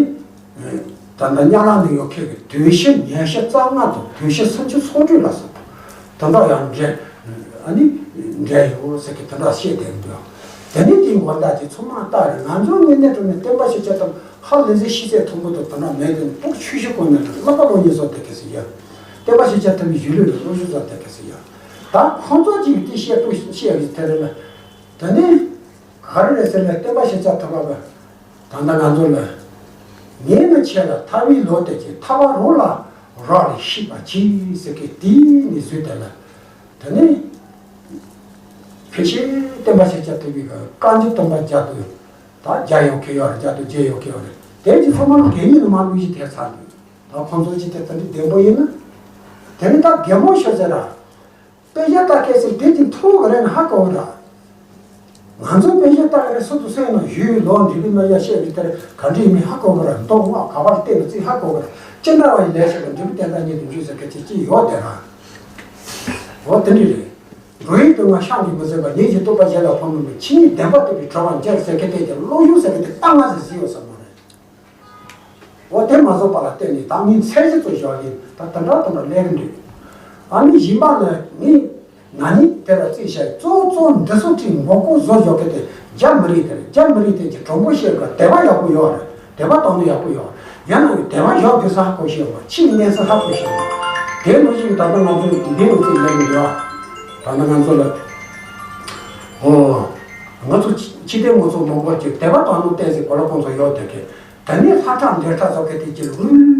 ད་ལྟ་ཉ་ལ་ནི་ཡོད་ཁྱེད་ཀྱི་དུས་བཞི་ཉི་ཤུ་རྩ་ལྔ་དང་དུས་བཞི་སུམ་ཅུ་སོ་དྲུག་ལ་སོགས་པ་དེ་འདྲ་ཡང་འདྲེ་ཨ་ནི་འདྲེ་ཡོད་ཟེར་གི་དེ་འདྲ་བཤད་དེ་འདུག་དེ་ནི་དེའི་མགོ་ཟླ་དེ་ཚང་མ་ལྟ་རེད། ང་ཚོ་ངེས་གནས་དྲང་གནས་བསྟན་པ་ཞིག་ཆ་དང་ཧ་ལས་ཟིན་ཤི་ཚད་མཐོན་པོ་དང་དེ་འདྲ་མེད་དེ་སྤུ་ཆུ་ཤི་གོང་ནས་བསླབ་པ་སློབ་གཉེར་བཟོ་དེ་ག་ཟེར་ཡ། བསྟན་པ་ཞིག་ཆ་ཐུབ་པའི་གཞི་ལུས་ལ་སློབ་གཞི་བཟོ་དེ་ག་ཟེར་ཡ། ད་ཁོང་ཚོ་གཅིག་གིས་དེ་བཤད་དུ་བཤད་ཡོད་དེ་རེད་ལ། དེ་ནས་ག་རེ་རེད་ཟེར་ན་བསྟན་པ་ཞིག་ཆ་ཐུབ་པ་ག་ད་ལྟ་ང་ཚོ་ལ། ངས་ནི་ཁྱེད་ལ་ཐར་པའི་ལོ་དེ་ཀྱི་ཐར་པ་རོ་ལ་རོགས་ལས་ཤིག་པ་གྱིས་ཟེར་གི་དེའི་ནི་བཟོས་དེ་ལ། དེ་ནས་ཕལ་ཆེར་བསྟན་པ་ཞིག་ཆ་ཐུབ་པའི་ག་བཀའ་འགྱུར་སྟོན་པ་རྒྱ་དུ་ད་རྒྱ་ཡོད་ཁེ་ཡོད་རེད། རྒྱ་དུ་རྒྱ་ཡོད་ཁེ་ཡོད་རེད། དེ་ཀྱི་ཚང་མ་ལ་གད་སྙིགས་ནི་མ་ལུས་ཤིག་དེ་ཚར་འདུག་ད་ཁོང་ཚོ་ཅི་དེ་ད་འདི་བདེན་པོ་ཡིན་ན། དེ་ནི་ད་རྒན་མོ་ཤོད་ཟེར་ར། དཔེ་ཆ་ལྟ་མཁན་ཟེར་དེ་དེ་མཐོང་གི་རེད་ན་ཧ་གོ་གི་ར། ང་ཚོ་དཔེ་ཆ་ལྟ་གི་རེད་སུ་དུ་སེང་ན་ཡུལ་ལོ་འདི་བི་ན་ཡ་བཤད་རི་དེར་ག་འདྲི་མི་ཧ་གོ་གི་ར། མདོ་སྔགས་ག་བར་བལྟས་ན་ཙི་ཧ་གོ་གི་ར། ཅི་འདྲ་བ་ཡི་ལས་བྱེད་པ་འདི་བི་བསྟན་དང་ཉིད་དུ་འཇུག་ཟེར་གི་ཅི་ཅི་ཡོད་དེ་ར། འོ་དེ་འདྲི་རེད། འགྲོ་ཡི་དུ་ང་ཤང་གི་མི་ཟེར་བ་ཉིད་ཀྱི་རྟོགས་པ་གཞན་ལ་ཕོག་མི་མི་ཕྱི་ཉིད་བདེན་པ་ལྟ་བུའི་གྲོལ་བ་འཇལ་ཟེར་གི་དེ་དེ་བློ་ཡུལ་ཟེར་གི་དེ་ལྟ་ང་ཟེར་ཟི་ཡོད་ས་མ་རེད། འོ་དེ་མ་བཟོ་པ་ལ་བརྟེན་ནས་ད་ངས་ཚད་གཞི་ཚོ་བཞག་ཡིན། ད་དེ་འདྲ་དེ་འདྲ་ལས་གི་འདུག་ཨ་ནི་གཞན་པ་ལ་ངས་ང་ཉིད་དེ་ལ་རྩིས་བྱས་གཙོ་བོ་གཙོ་བོ་འདི་ཚོ་ཁྲིད་མགོ་སྐོར་བཟོ་བཞག་གི་དེ་རྒྱ་མི་རིགས་དེ་རེད། རྒྱ་མི་རིགས་དེ་གྱི་གྲོང་པོ་བཤད་དགོས། དད་པ་ཡག་པོ་ཡོད་རེད། དད་པ་བཏང་ནི་ཡག་པོ་ཡོད་རེད། ཡང་ན་དད་པ་ཡག་དགོས་ས་ཧ་གོ་ཤེས་ཡོད་མ་ཕྱིའི་གནས་ཚུལ་ཧ་གོ་ཤེས་ཡོད་མ། དེ་ནང་བཞིན་ད་ལྟ་ང་ཚོ་འདི་ནང་རྩིས་ལས་གི་འདུག་ད་ལྟ་ང་ཚོ་ལ་ཨོ་ང་ཚོ་ཕྱི་ཕྱི་དེ་ང་ཚོ་མང་པོ་ཅིག་དད་པ་བཏང་ནི་བལྟས་ཟིན་གོ་ལ་ཁོང་ཚོ་ཡོད་དེ་གི། ད་ནི་ལྷ་ཁྲག་འདྲེ་ཁྲག་བཟོ་མཁན་དེ་ཅི་ལུས་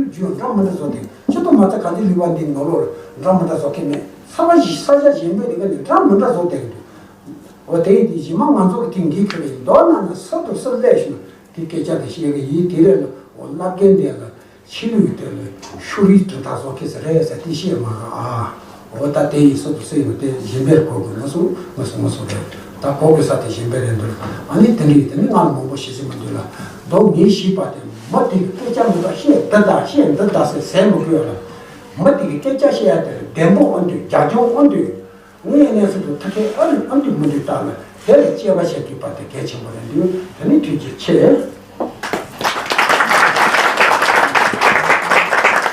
རྒྱུ་འདྲ་མི་འདྲ་བཟོ་དེ་ཅི་ཏུ་མ་ཚ་ག་འདི་ལུས་པ་འདི་ནོར་ལོར་འདྲ་མི་འདྲ་བཟོ་མཁན་མེད། ས་བ་ཞིག་ས་ཆ་གཞན་པའི་དེ་ག་ནི་འདྲ་མི་འདྲ་བཟོ་དེ་འདུག་འོ་དེ་ཡིན་དུས་གཞི་མ་ང་ཚོ་གི་དེང་གི་ཁ་བའི་མདོར་ན་ན་སུ་དང་སུ་སླེབས་ཤིང་དེ་སྐད་ཆ་དེ་བཤད་གི་ཡིན། དེ་རེད་ལ་འོ་བླ་རྒན་དེ་ལ་ཕྱི་ལུས་དེ་ལ་ཤུ་རིའི་དོན་དག་བཟོ་མཁན་ཟེར་རེད་ཟེར་དེ་བཤད་མ་ག་ཨ། འོ་ད་དེ་ཡི་སོ་དུ་སེ་ཡོད་དེ་གཞན་པར་གོ་དགོས་མ་སོང་མ་སོང་མ་སོང་རེད། ད་གོ་དགོས་ས་དེ་གཞན་པར་རེད་འདུག་ཨ་ནི་དེ་འདྲ་ཡིན་དེ་ནི་ང་ལ་མང་པོ་ཞེ་ས་མི་འདུག་ལ། མདོ་ངས་ཤེས་པ་དེ་མི་དེ་གི་སྐད་ཆ་མི་འདྲ་བཤད་འདི་ད་བཤད་འདི་ད་ཟེར་ཟེར་མི་དགོས་ལ། མི་དེ་གི་སྐད་ཆ་བཤད་ཡ་དེ་བདེན་པོ་ཨ་འདུག་རྒྱ་ཁྱོན་ཨ་འདུག་ངས་གནས་ཚུལ་དུ་ཐ་ཁེ་ཨ་རི་ཨ་འདུག་མི་འདུག་ལྟ་ལ་དེ་ལ་དཔྱད་པ་བྱེད་དགོས་པ་དེ་གལ་ཆེན་པོ་རེད་འདུག་དེ་ནི་ཐུགས་རྗེ་ཆེ།